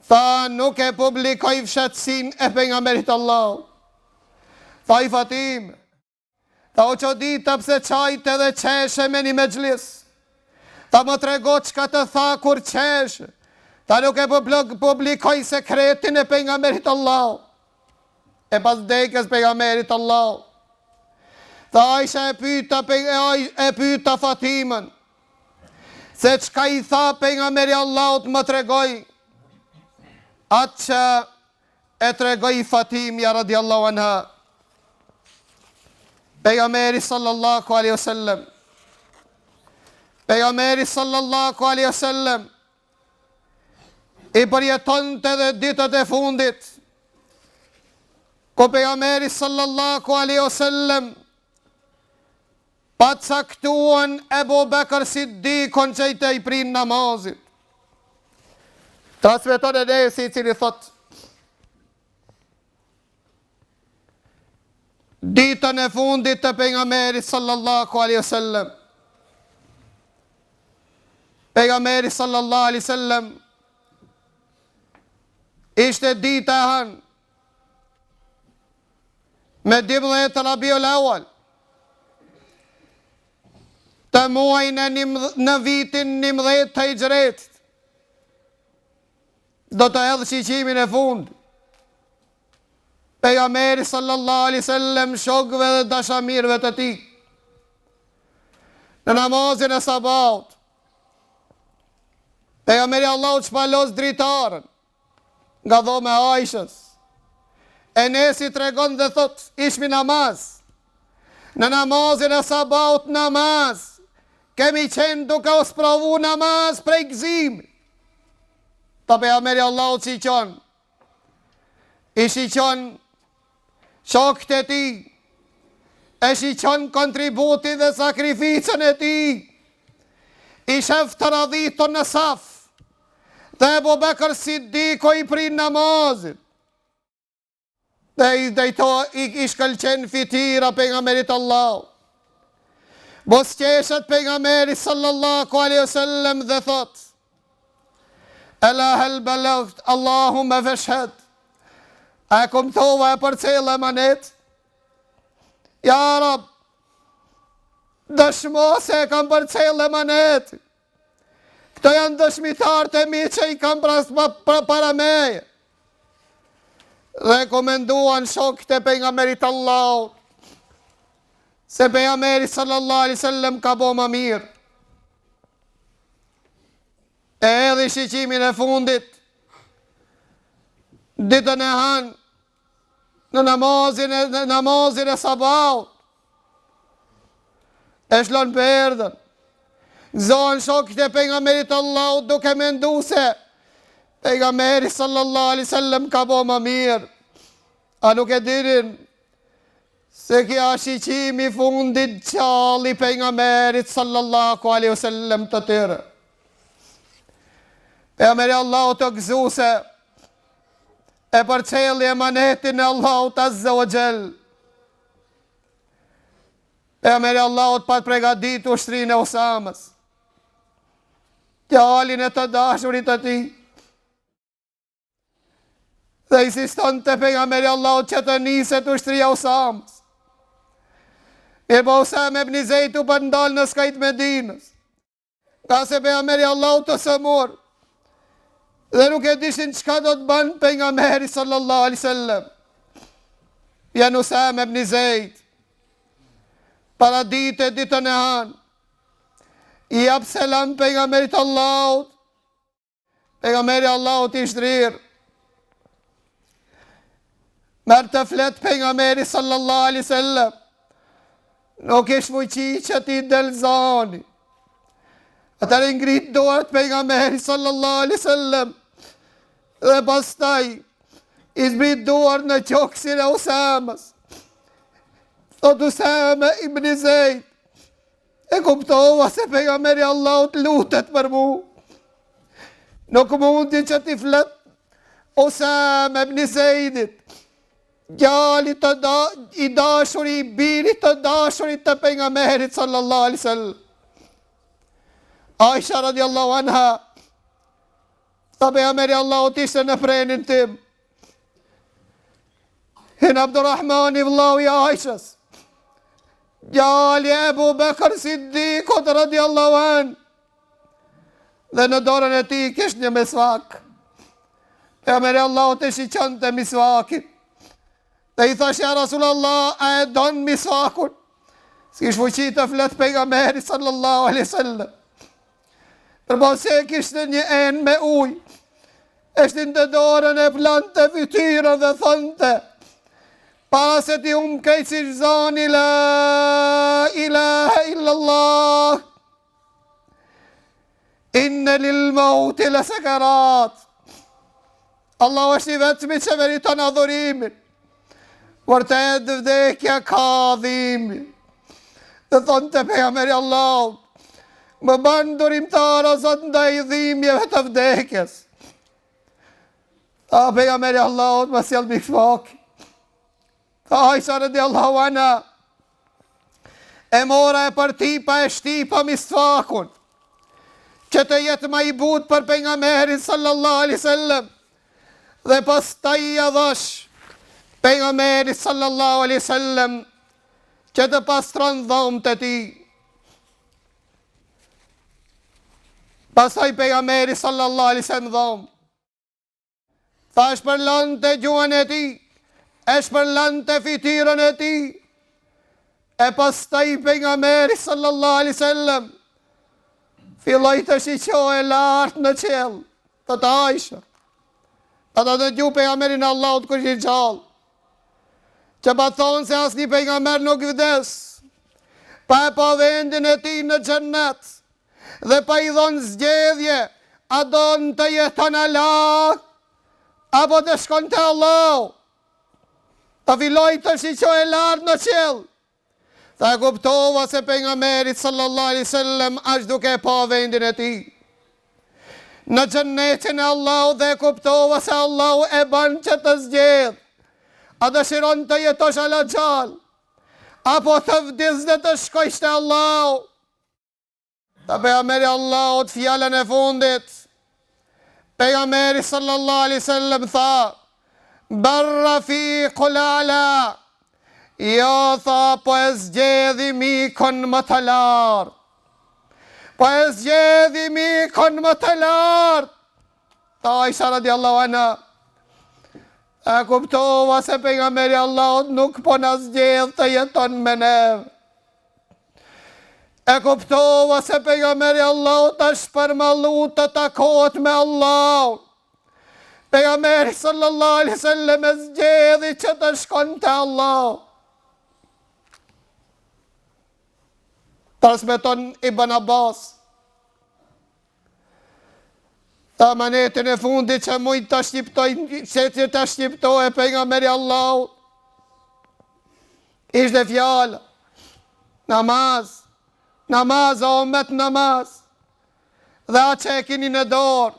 Speaker 2: Tha nuk e publikoj fshehtësinë e pejgamberit Allahut. Tha oj Fatim, Tha u çudita pse qajte dhe qeshe me një mexhlis. Tha më trego çka të tha kur qeshe. Tha nuk e publikoj sekretin e pejgamberit Allahut. E pas vdekjes pejgamberit Allahut. Tha Aisha e pyta, e pyta Fatimën. Se çka i tha pejgamberi Allahut më tregoi. Atë që E tregoi Fatimja radiallahu anha. Pejgamberi sallallahu alaihi wasallam. Pejgamberi sallallahu alaihi wasallam i përjetonte edhe ditët e fundit. Ku pejgamberi sallallahu alaihi wasallam Pat caktuan Ebu Bekër Siddikun që t'i prin namazit. Transmeton Enesi i cili thot Ditën e fundit të pejgamberit sallallahu alaihi wasallam Pejgamberi sallallahu alaihi wasallam ishte dita e hanë Me 12 Rabiul Awal të muajin e nim, në vitin 11 të hixhretit do të hedhë shiqimin e fundit pejgamberi sallallahu alaihi sallam shokëve dhe dashamirëve të tij në namazin e sabahut pejgamberi Allahut shpalos dritaren nga dhoma e Aishës. Enesi tregon dhe thot, ishmi namaz. Në namazin e sabahut namaz, kemi qenë duke u sprovu namaz prej gëzimit. Tha pejgamberi Allahut shiqon, i shiqon Shokët e tij e shiqon kontributin dhe sakrificën e tij. I shef të radhitur në saf dhe Ebu Bekër Siddiku i prin namazit. Dhe i drejto i, i shkëlqen fytyra pejgamberit Allahut. Buzëqeshet pejgamberi sallallahu alaihi wasallam dhe thot: Ela hel belagt, Allahumme feshhed. A e kumtova e përcjella emanet? Ja Rab, dëshmo se e kam përcjellë emanet. Këto janë dëshmitarët e mi që i kam pras, pa, pra, para meje. Dhe komenduan shokët e pejgamberit Allahut, se pejgamberi sallallahu alaihi sallam ka bo ma mirë. E hedhi shiqimin e fundit ditën e hanë në namazin e, në namazin e sabahut. E shlon perden. Gëzohen shokët e pejgamberit të Allahut duke mendu se pejgamberi sallallahu alaihi sallam ka bo ma mirë. A nuk e dinin se ky asht shiqimi i fundit gjallë i pejgamberit sallallahu alaihi sallam të tyre. Pejgamberi i Allahut u gëzu se e përcelli emanetin e Allahut azze ue xhel. Pejgamberi i Allahut pat pregadit ushtrinë e Usamës, djalin e të dashurit të tij. Dhe insistonte pejgamberi i Allahut që të niset ushtria e Usamës. Mirëpo Usame ibn Zejdi u pat ndalë në skaj të Medinës. Ngase pejgamberi i Allahut të sëmurë dhe nuk e dishin çka do të bën pejgamberi sallallahu alaihi wasallam. Vjen Usame ibn Zejd paradite ditën e hanë i jap selam pejgamberit të Allahut Pejgamberi i Allahut i shtrirë. Merr të flet pejgamberi sallallahu alaihi sallam. Nuk kish fuqi që t'i del zani. Atëherë i ngrit duart pejgamberi sallallahu alaihi sallam. Dhe pastaj i zbrit duart në gjoksin e Usamës. Thot Usame ibn Zejd. E kuptova se pejgamberi i Allahut lutet për mu. Nuk mundi që t'i flet Usame ibn Zejdit, djalit të da, i dashuri, i birit të dashurit të pejgamberit sallallahu alaihi sallam. Aisha radiallahu anha, tha pejgamberi i Allahut ishte në prenin tim. Hin Abdurrahmani vllau i Aishës, djali i Ebu Bekër Siddikut radiallahu anh, dhe në dorën e tij kish një misvak. Pejgamberi i Allahut e shiqonte misvakin. Dhe i thash ja Rasulullah, a e don misvakun? S'kish fuqi të flet pejgamberi sallallahu alaihi sallam. Përpos se e kishte një enë me ujë, e shtinte dorën e plante fytyrën dhe thonte, para se t'i humb krejtësisht zani, la ilaha illallah, inne lil meuti le sekerat, Allahu është i vetmi që meriton adhurimin. Vërtet vdekja ka dhimbje. Dhe thonte pejgamberi i Allahut, më ban durimtar o Zot ndaj dhimbjeve të vdekjes. Tha pejgamberi i Allahut më sjell misvak. Tha Aisha radiallahu anha, e mora e përtypa e shtypa misvakun, që të jetë ma i butë për pejgamberin sallallahu alaihi sallam, dhe pastaj ia dhash pejgamberit sallallahu alaihi sallam, që të pastron dhomët e tij. Pastaj pejgamberi sallallahu alaihi sallam dhomët. Tha e shpërlante gjuhën e tij, e shpërlante fytyrën e tij, e pastaj pejgamberi sallallahu alaihi sallam, filloi të shiqojë lart në qiell, thotë Aisha, pata dëgju pejgamberin e Allahut kur ishte gjallë, që pat thonë se asnjë pejgamber nuk vdes, pa e pa vendin e tij në xhennet, Dhe pa i dhonë zgjedhje, a don të jeton ala, apo të shkon te Allahu. Tha filloi të shiqojë lart në qiell. Tha e kuptova se pejgamberi sallallahu alaihi sallam është duke e pa vendin e tij. Në xhennetin e Allahut dhe e kuptova se Allahu e ban që të zgjedh. A dëshiron të jetosh ala gjallë, apo të vdis dhe të shkojsh te Allahu. Tha pejgamberi i Allahut fjalën e fundit. Pejgamberi sallallahu alaihi wasallam tha: "Bel rafiqul a'la." Jo tha po e zgjedhi mikun më të lartë. Po e zgjedhi mikun më të lartë. Tha Aisha radiallahu anha. E kuptova se pejgamberi i Allahut nuk po na zgjedh të jeton me neve. E kuptova se pejgamberi i Allahut është përmallu të takohet me Allahun. Pejgamberi sallallahu alaihi sallam e zgjedhi që të shkon te Allahu. Transmeton Ibn Abbas. Tha amanetin e fundit që mujt ta shqiptoj, që që ta shqiptojë pejgamberi Allahut. Ishte fjala, namaz, namaz, o umet namaz, dhe atë që e kini në dorë,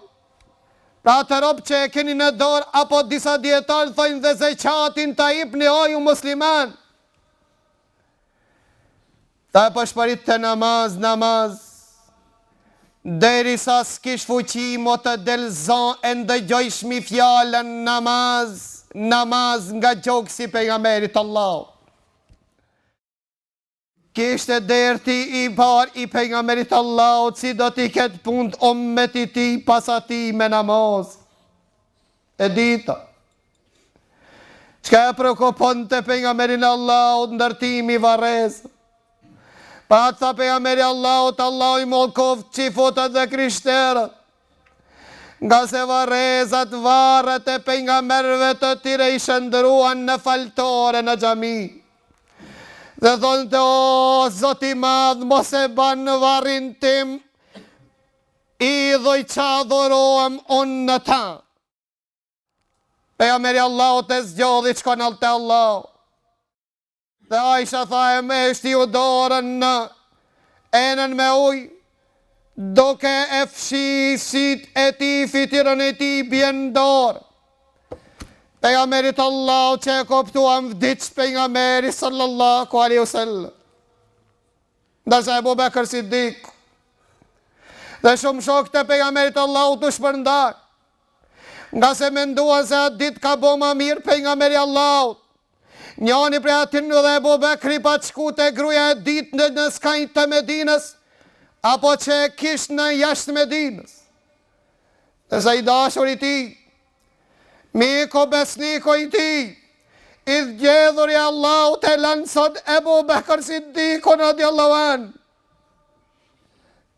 Speaker 2: pra atë rob që e kini në dorë, apo disa dijetarë thojnë dhe zeqatin ta ipni o ju musliman, Tha e pëshpëritte namaz, namaz, derisa s'kish fuqi mo të del za e ndëgjojshmi fjalën namaz, namaz nga gjoksi i pejgamberit Allahut. Ky ishte derti i parë i pejgamberit Allahut si do t'i ketë punët ummeti i tij pas atij me namaz. E dyta, çka e preokuponte pejgamberin e Allahut ndërtimi i varrezave. Për atë tha pejgamberi i Allahut, Allahu i mallkoftë çifutët dhe krishterët. Ngase varrezat varret e pejgamberëve të tyre i shndërruan në faltore në xhami. Dhe thonte o Zot i madh, mos e ban varrin tim Idhuj që adhurohem unë në ta. Pejgamberi Allahut e zgjodhi shkon te Allahu. Dhe Aisha tha e me shtiu dorën në enën me ujë, duke e fshi sytë e tij, fytyrën e tij, bjen në dorë. Pejgamberit Allahut që e kuptuam vdiq pejgamberi sallallahu alaihi wasallam. Ndërsa Ebu Bekër Siddiku dhe shumë shokë të pejgamberit Allahut u shpërndanë, ngase menduan se atë ditë ka bo ma mirë pejgamberi Allahut. Njani prej atyne dhe Ebu Bekri pat shku te gruja e dytë në, në skaj të Medinës, apo që e kish në jashtë Medinës. Ndërsa i dashuri i tij, Miku besniku i tij, i zgjedhuri i Allahut e lan sot Ebu Bekër Siddikun radiallahu anh.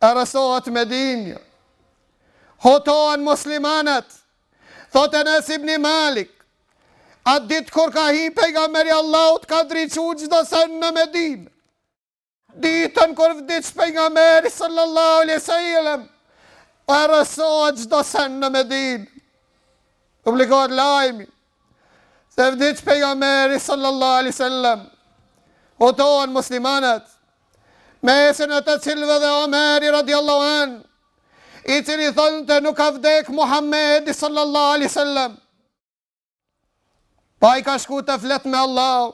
Speaker 2: Errësohet Medinja. Hutohen muslimanët. Thotë Enes ibn Malik. Atë ditë kur ka hi pejgamberi Allahut ka ndriçu çdo sen në Medinë. Ditën kur vdiq pejgamberi sallallahu alaihi wasallam, errësohet çdo sen në Medinë. Publikohet lajmi se vdiq pejgamberi sallallahu alaihi wasallam. Hutohen muslimanët, mesin e të cilëve dhe Omeri radiallahu anh, i cili thonte nuk ka vdek Muhammedi sallallahu alaihi wasallam. Po ai ka shku të flet me Allahun.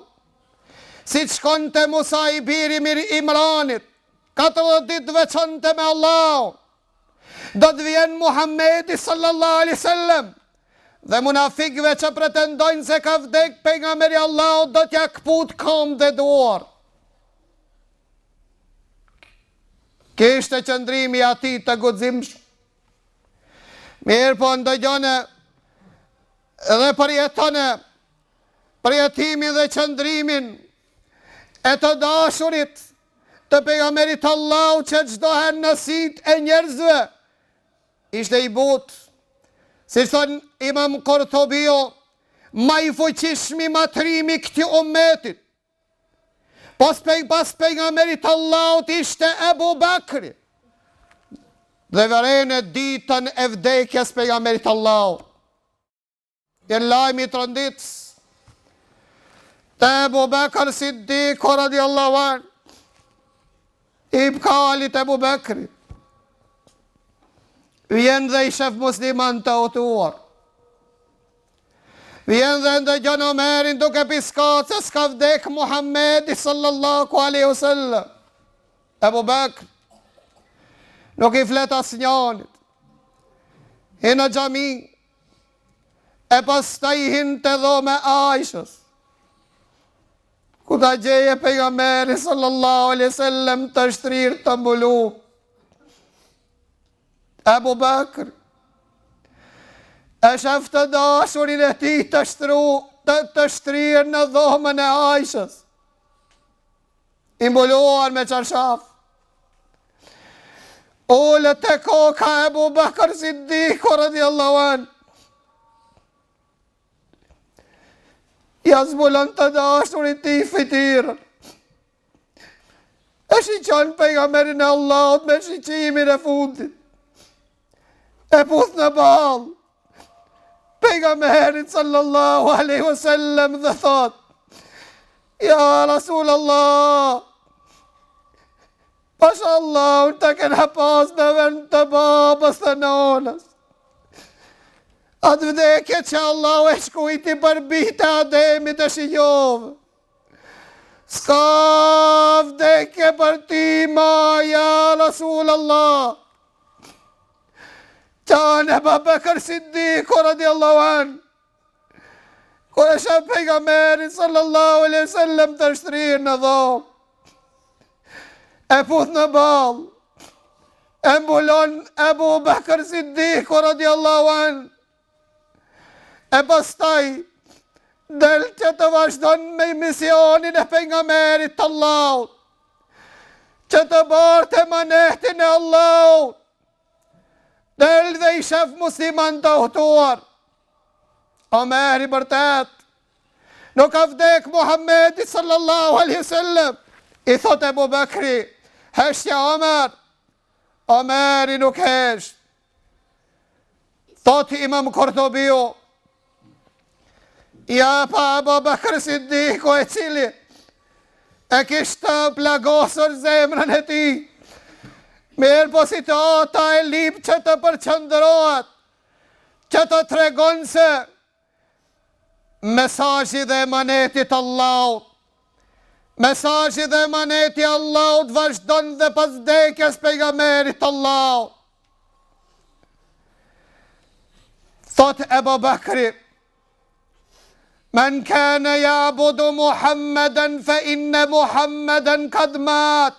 Speaker 2: Siç shkonte Musa i biri mir Imranit, 40 ditë veçonte me Allahun. Do të vjen Muhammedi sallallahu alaihi sallam, dhe munafikëve që pretendojnë se ka vdek pejgamberi Allahut do t'ja këput kamët dhe duart. Ky ishte qëndrimi i atij të guximshëm. Mirëpo ndëgjone dhe përjetone përjetimin dhe qëndrimin e të dashurit të pejgamberit Allahut që çdo herë në sytë e njerëzve ishte i butë. Siç thonë imam Kurtubiu, ma i fuqishmi ma trimi i këtij umetit. Pas, pej, pas pejgamberit Allahut ishte Ebu Bekri. Dhe vërene ditën e vdekjes pejgamberit Allahut. Vjen lajmi tronditës. Te Ebu Bekër Siddiku radiallahu anh. Hip kalit Ebu Bekri. Vjen dhe i shef muslimanët të hutuar. Vjen dhe ndëgjon Omerin duke piskat se s'ka vdek Muhammedi sallallahu alaihi wasallam. Ebu Bekr nuk i flet asnjanit. Hin në xhami e pastaj hin te dhoma e Aishës. Ku ta gjeje pejgamberin sallallahu alaihi wasallam të shtrirë të mbulu. Ebu Bekr e shef të dashurin e tij të shtru të, të shtrirë në dhomën e Aishës i mbuluar me çarshaf ulet te koka Ebu Bekr Siddiku radiallahu anh ja zbulon të dashurit tij fytyrën. E shiqon pejgamberin e Allahut me shiqimin e fundit. E puth në ballë. Pejgamberin sallallahu aleyhi wa sallam dhe thot. Ja Rasul Allah. Pasha Allahun të kena pas në vend të babës dhe nonës. Atë vdekje që Allahu e shkrujti për bijtë e Ademit e shijove. S'ka vdekje për ty ma, ja Rasul Allah. Qan Ebu Bekër Siddiku, radiallahu anh. Kur e sheh pejgamberin, sallallahu alaihi sallam, të shtrirë në dhomë. E puth në ballë. E mbulon Ebu Bekër Siddiku, radiallahu anh. E pastaj, del që të vazhdon me misionin e pejgamberit të Allahut, që të bart emanetin e Allahut, del dhe i shef muslimanët të hutuar. Omeri bërtet, nuk ka vdek Muhammedi sallallahu alaihi sallam, i thot Ebu Bekri, hesht ja Omer, Omeri nuk hesht, Thot imam Kurtubiu, ja pa Ebu Bekër Siddiku e cili, e kishte plagosur zemrën e tij, mirëpo situata e lyp që të përqendrohet, që të tregon se Mesazhi dhe emaneti të Allahut Mesazhi dhe emaneti i Allahut vazhdon dhe pas vdekjes pejgamberit të Allahut. Thot Ebu Bekri, Men kane jabudu Muhammeden fe inne Muhammeden kad mat.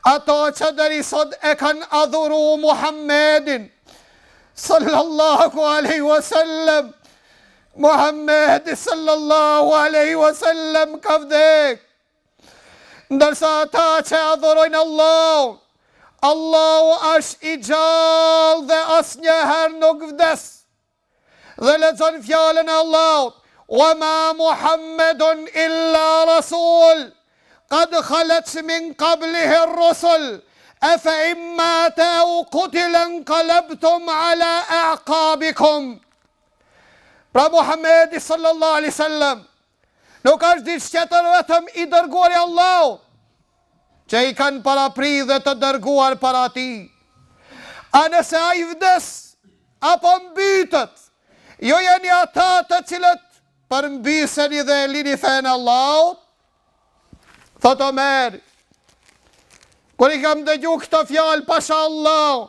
Speaker 2: Ato që deri sot e kanë adhuru Muhammedin, sallallahu alaihi wasallam, Muhammedi sallallahu alaihi wasallam ka vdek. Ndërsa ata që adhurojnë Allahun, Allahu është i gjallë dhe asnjëherë nuk vdes. Dhe lexon fjalën e Allahut, "Wa ma Muhammedun illa rasul, qad khalat min qablihi ar-rusul, afa in mata aw qutila inqalabtum ala a'qabikum." Pra Muhammedi sallallahu alaihi wasallam nuk është diç tjetër vetëm i dërguar i Allahut, që i kanë parapri dhe të dërguar para tij. A nëse ai vdes, apo mbytet, ju jeni ata të cilët përmbyseni dhe e lini fenë e Allahut? Thot Omeri, kur i kam dëgju këto fjalë, pasha Allahun,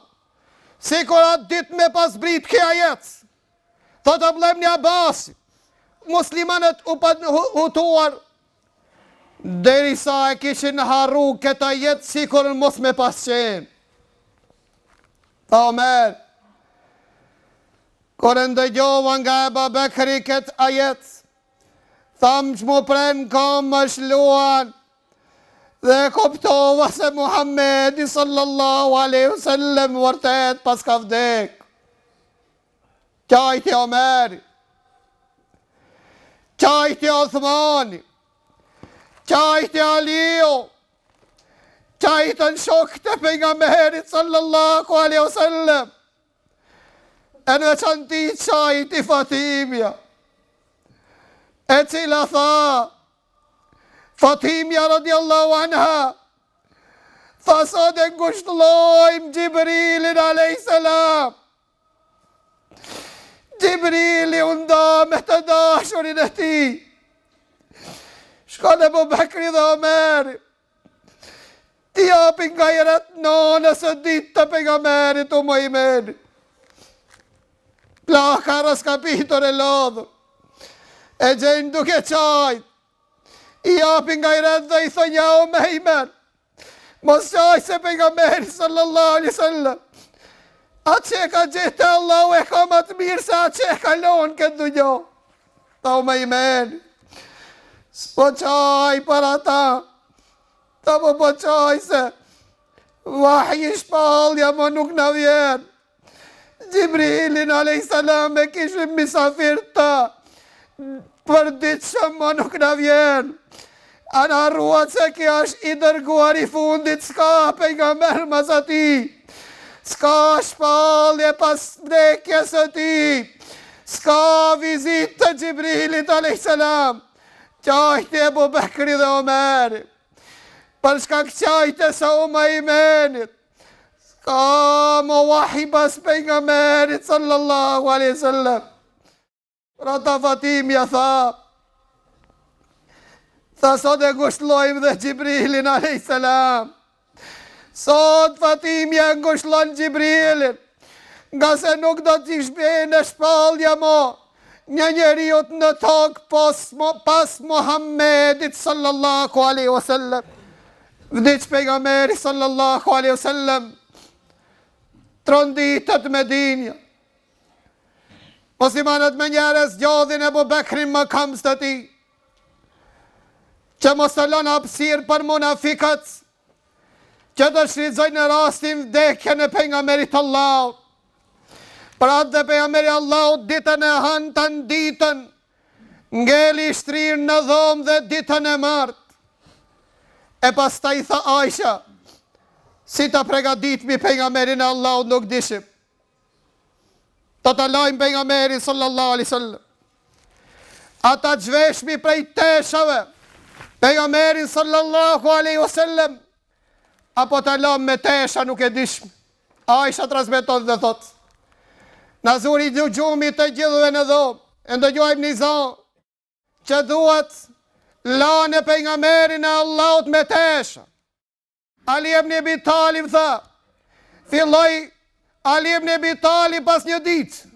Speaker 2: sikur atë ditë me pas zbrit ky ajet, thot Abdullah ibn Abasi, muslimanët u patën hutuar, derisa e kishin harru këtë ajet sikur mos me pas qenë. Tha Omer, kur e ndëgjova nga Ebu Bekri këtë ajet, thamë që m'u prenë kamët më lshuan, dhe e kuptova se Muhammedi sallallahu alaihi wasallam vërtet paska vdek. Qajti Omeri, qajti Othmani, qajti Aliu, Qajtën shokët e pejgamberit sallallahu alaihi wasallam. E në veçanti qajti Fatimja, e cila tha, Fatimja radiallahu anha, tha sot e ngushtllojmë Xhibrilin alejhi selam, Xhibrili u nda me të dashurin e tij. Shkon Ebu Bekri dhe Omeri. T'i japin gajret nonës së dytë të pejgamberit Umu Ejmenit. Plaka rraskapitur e lodhur. E gjejnë duke qajt. I japin gajret dhe i thonë ja Umu Ejmen. Mos qaj se pejgamberi sallallahu alaihi wasallam. Atë që e ka gjetë te Allahu e ka ma të mirë se atë që e ka lonë këtë dunja. Tha Umu Ejmeni. S'po qaj për ata. Tha po po qaj se. Vahji shpallja më nuk na vjen. Xhibrilin alejhi selam e kishim misafir të përditshëm më nuk na vjen. A na harruat se ky është i dërguar i fundit, s'ka pejgamber mas atij, s'ka shpallje pas vdekjes së tij, s'ka vizitë të Xhibrilit a.s. Qajti Ebu Bekri dhe Omeri, për shkak qajtjes së Umm Ejmenit, s'ka mo wahi pas pejgamberit sallallahu alaihi sallam. Për ata Fatimja tha, tha sot e ngushllojmë dhe Xhibrilin a.s. Sot Fatimja e ngushllon Xhibrilin, ngase nuk do t'i shbjen shpallja mo, një njeriut në tokë pos, mo, pas Muhammedit sallallahu alaihi wasallam. Vdiq pejgamberi sallallahu alaihi wasallam. Tronditet Medinja. Muslimanët menjëherë zgjodhin Ebu Bekrin mëkëmbës të tij, që mos të lënë hapësirë për munafikët, që të shfrytëzojnë rastin vdekjen e pejgamberit të Allahut. Për atë dhe pejgamberi i Allahut ditën e hënë tanë ditën, ngeli i shtrirë në dhomë dhe ditën e martë. E pastaj tha Aisha, si ta pregaditmi pejgamberin e Allahut nuk dishim. Do ta lajmë pejgamberin sallallahu alaihi wasallam. A ta zhveshmi prej teshave pejgamberin sallallahu alaihi wasallam apo ta lamë me tesha nuk e dishim. Aisha transmeton dhe thot. Na zuri gjumi të gjithëve në dhomë, e ndëgjojmë një za që thuhet lane pejgamberin e Allahut me tesha. Ali ibn Ebi Talib tha, filloi Ali ibn Ebi Talib pas një ditë.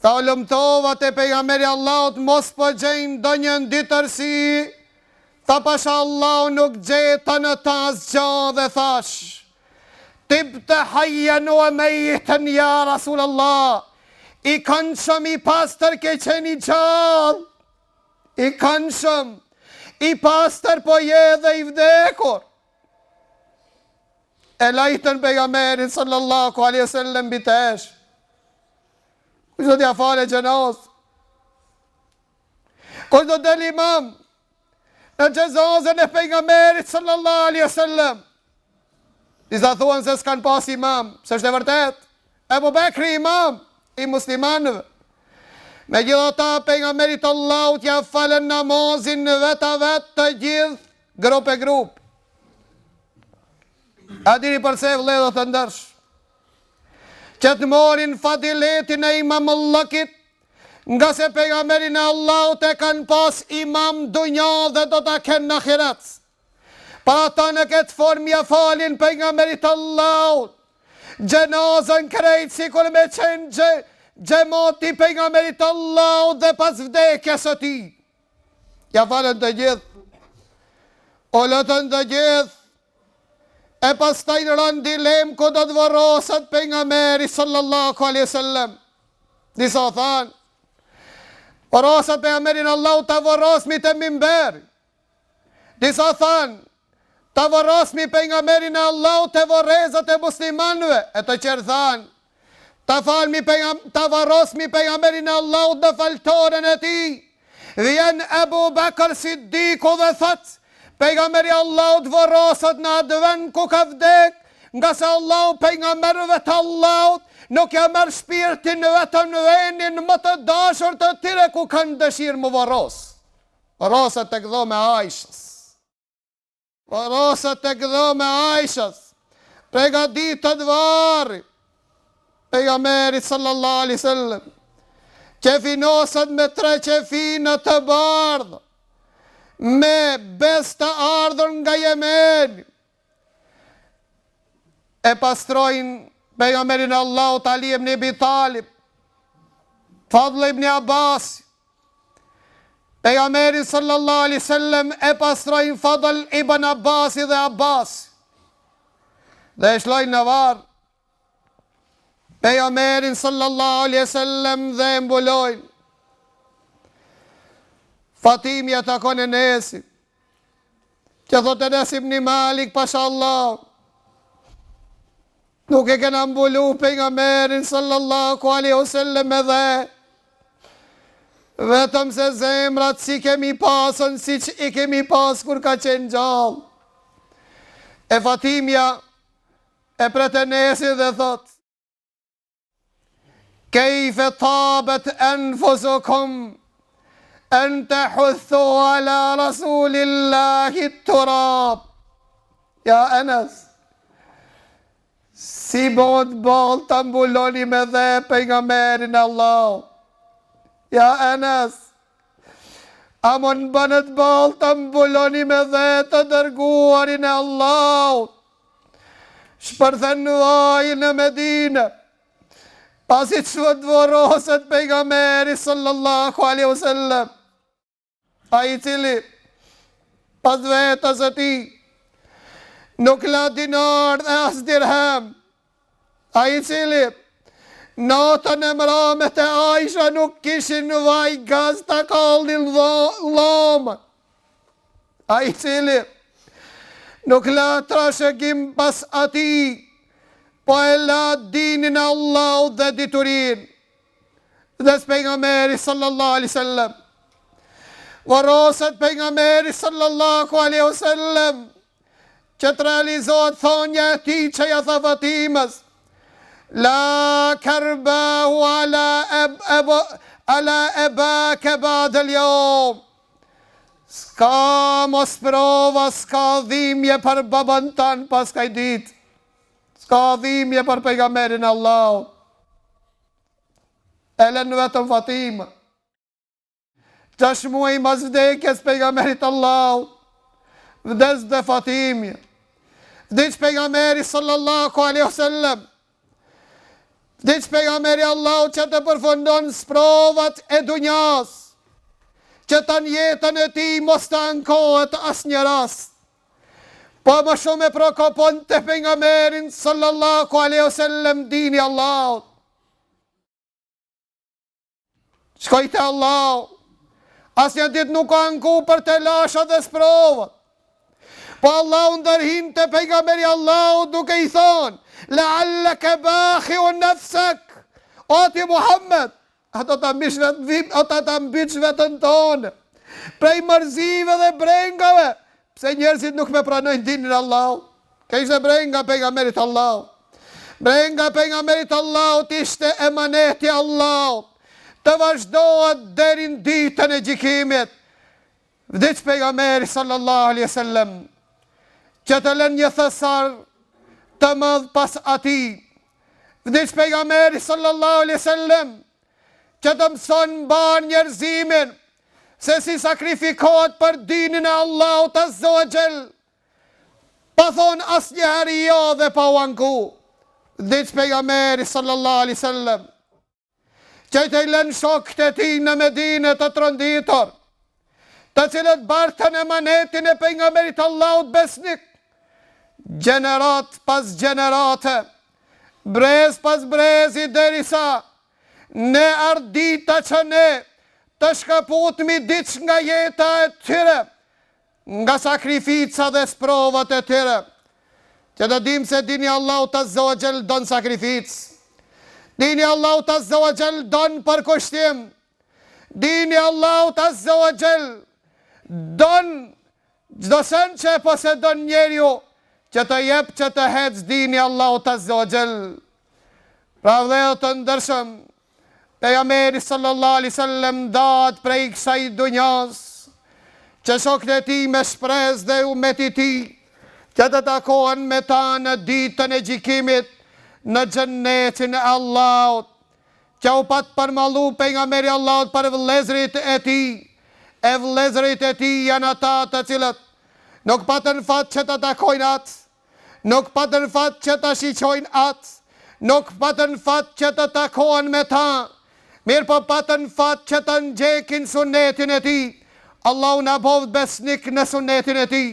Speaker 2: Tha hulumtova te pejgamberi i Allahut mos po gjej ndonjë ndytërsi, tha pasha Allahun nuk gjeta në të asgjë dhe thash. Tibte hayyan wa mayitan ya Rasul Allah. I këndshëm i pastër ke qenë i gjallë. I këndshëm, i pastër po je edhe i vdekur. E lajtën pejgamberin sallallahu alaihi wasallam mbi tesh. Kush do t'ia falë xhenazën? Kush do del imam në xhenazën e pejgamberit sallallahu alaihi wasallam? Disa thuan se s'kan pas imam, s'është e vërtet. Ebu Bekri imam i muslimanëve. Megjithatë pejgamberit të Allahut ja falën namazin veta vet të gjithë grup e grup. A dini përse vëllezër të ndershëm? Që të morin fadiletin e imamllëkit, ngase pejgamberin e Allahut e kanë pas imam n'dunja dhe do ta kenë në ahiret. Për ata në këtë formë ja falin pejgamberit të Allahut. Xhenazën krejt sikur me qenë xhe, xhemati i pejgamberit të Allahut dhe pas vdekjes së tij. Ja falën të gjithë. U lutën të gjithë. E pastaj ranë n'dilemë ku do të vorroset pejgamberi sallallahu alaihi wasallam. Disa thanë, vorroset pejgamberin e Allahut ta vorrosmi te mimberi. Disa thanë, ta vorrosmi pejgamberin e Allahut te vorrezat e muslimanëve, e të tjerë thanë, ta falmi pejgam, ta varrosmi pejgamberin e Allahut në faltoren e tij. Vjen Ebu Bekër Siddiku dhe thotë, pejgamberi i Allahut vorroset në atë vend ku ka vdek, ngase Allahu pejgamberëve të Allahut nuk ja merr shpirtin vetëm në vendin më të dashur të tyre ku kanë dëshirë m'u vorros. Vorroset tek dhoma e Aishës. Vorroset tek dhoma e Aishës. Pregaditet varri. Pejgamberit sallallahu alaihi wasallam. Qefinoset me tre qefina të bardhë. Me bez të ardhur nga Jemeni. E pastrojnë pejgamberin e Allahut Ali ibn Abi Talib. Fadl ibn Abbas Pejgamberin sallallahu alaihi wasallam e pastrojnë Fadl ibn Abbasi dhe Abbasi. Dhe e shlojnë në varr. Pejgamberin sallallahu alaihi wasallam dhe e mbulojnë. Fatimja takon Enesin. Që thotë Enes ibn Malik, pasha Allah. Nuk e kena mbulu pejgamberin sallallahu alaihi wasallam me dhe. Vetëm se zemrat s'i kemi pasën siç i kemi pas kur ka qenë gjallë. E Fatimja e pret Enesin dhe thot, Kejfe tabet enfusukum en tehuthu ala rasulillahi turab. Ja Enes, si bëhet boll ta mbuloni me dhe pejgamberin e Allahut. Ja Enes, a mund bëhet boll ta mbuloni me dhe të dërguarin e Allahut. Shpërthen vaji në Medine, pasi që të vorroset pejgamberi sallallahu alaihi wasallam, ai i cili pas vetes së tij nuk la dinar dhe as dirhem, ai i cili natën e mrame te Aisha nuk kishin vaj gaz ta kallin llamën, Ai i cili nuk la trashëgim pas atij, po e la dinin e Allahut dhe diturinë. Vdes pejgamberi sallallahu alaihi wasallam. Varroset pejgamberi sallallahu alaihi wasallam që të realizohet thonja e tij që ja tha Fatimës. La karbahu ala eb, eb, ala ebake ba'del jeum. S'ka mo sprova, s'ka dhimbje për babën tan pas kaj ditë. S'ka dhimbje për pejgamberin e Allahut. E len vetëm Fatimën. Gjashtë muaj mas vdekjes pejgamberit Allahut. Vdes dhe Fatimja. Vdiq pejgamberi sallallahu alaihi wasallam. Vdiq pejgamberi Allahut që të përfundon sprovat e dunjas, që tanë jetën e tij mos të ankohet asnjë rast. Po më shumë e preokuponte pejgamberin sallallahu alaihi wasallam dini Allahut. Shkoi te Allahu. Asnjë ditë nuk u anku për telashat dhe sprovat. Po Allahu ndërhin te pejgamberi Allahut duke i thonë, Lealleke bakhiun nefsek, o ti Muhammed, a do ta mbish vetë, a do ta mbytsh veten tonde, prej mërzive dhe brengave, Pse njerëzit nuk me pranojnë dinin e Allahut? Kjo ishte brenga e pejgamberit të Allahut. Brenga e pejgamberit të Allahut ishte emaneti i Allahut. Të vazhdohet deri në ditën e gjykimit. Vdiq pejgamberi sallallahu alaihi wasallam që të lënë një thesar të madh pas atij. Vdiq pejgamberi sallallahu alaihi wasallam që të mëson mbarë njerëzimin se si sakrifikohet për dinin e Allahut azza wa xhel, pa thonë asnjëherë jo dhe pa u anku. Vdiq pejgamberi sallallahu alaihi wasallam, që të i lënë shokët e tij në Medine të tronditur, të cilët bartën emanetin e pejgamberit Allahut besnik, gjeneratë pas gjenerate, brez pas brezi derisa Ne ardh dita që ne të shkëputmi diç nga jeta e tyre, nga sakrifica dhe sprovat e tyre. Që të dimë se dini Allahut azza wa xhel don sakrificë. Dini Allahut azza wa xhel don përkushtim. Dini Allahut azza wa xhel don Çdo send që e posedon njeriu që të jep që të hec dini Allahut azza wa xhel. Pra vëllezër të ndershëm, pejgamberi sallallahu alaihi wasallam ndahet prej kësaj dunjas, që shokët e tij me shpresë dhe umeti i tij që të takohen me ta në ditën e gjykimit në xhennetin e Allahut. Që u pat përmallu pejgamberi i Allahut për vëllezërit e tij, e vëllezërit e tij janë ata të cilët nuk patën fat që ta takojnë atë, nuk patën fat që ta shiqojnë atë, nuk patën fat që të takohen me ta, mirëpo patën fat që ta ndjekin sunetin e tij. Allahu na boftë besnik në sunetin e tij,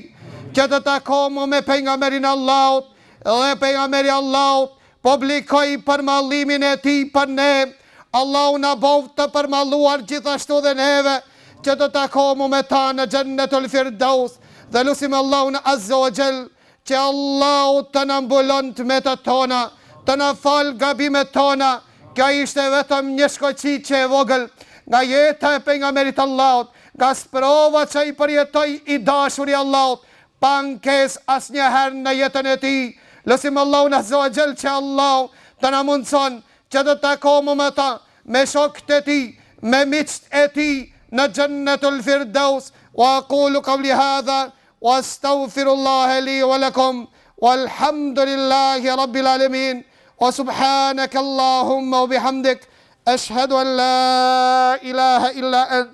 Speaker 2: që të takohemi me pejgamberin e Allahut dhe pejgamberi i Allahut Publikoi përmallimin e tij për ne, Allahu na boftë të përmalluar gjithashtu dhe neve, që të takohemi me ta në Xhennetul Firdaus, dhe lusim Allahun Azza wa Jall që Allahu të na mbulon të metat tona, të na falë gabimet tona, kjo ishte vetëm një shkoqitje e vogël. nga jeta e pejgamberit të Allahut, nga sprovat që i përjetoi i dashuri i Allahut, pa ankesë asnjëherë në jetën e tij. Lusim Allahun azza wa jall që Allahu të na mundëson që të takohemi me ta, me shokët e tij, me miqtë e tij në Xhennetul Firdaus. Wa aqulu qawli hadha wa astaghfirullaha li wa lakum walhamdulillahi rabbil alamin. Wa subhanaka Allahumma wa bihamdik ashhadu an la ilaha illa ant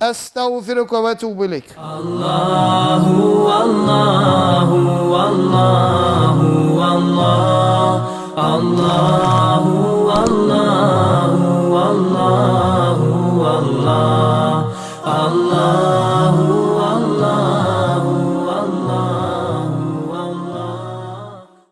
Speaker 2: astaghfiruka wa atubu ilaik.
Speaker 1: Allahu Allahu Allahu Allah Allahu Allah.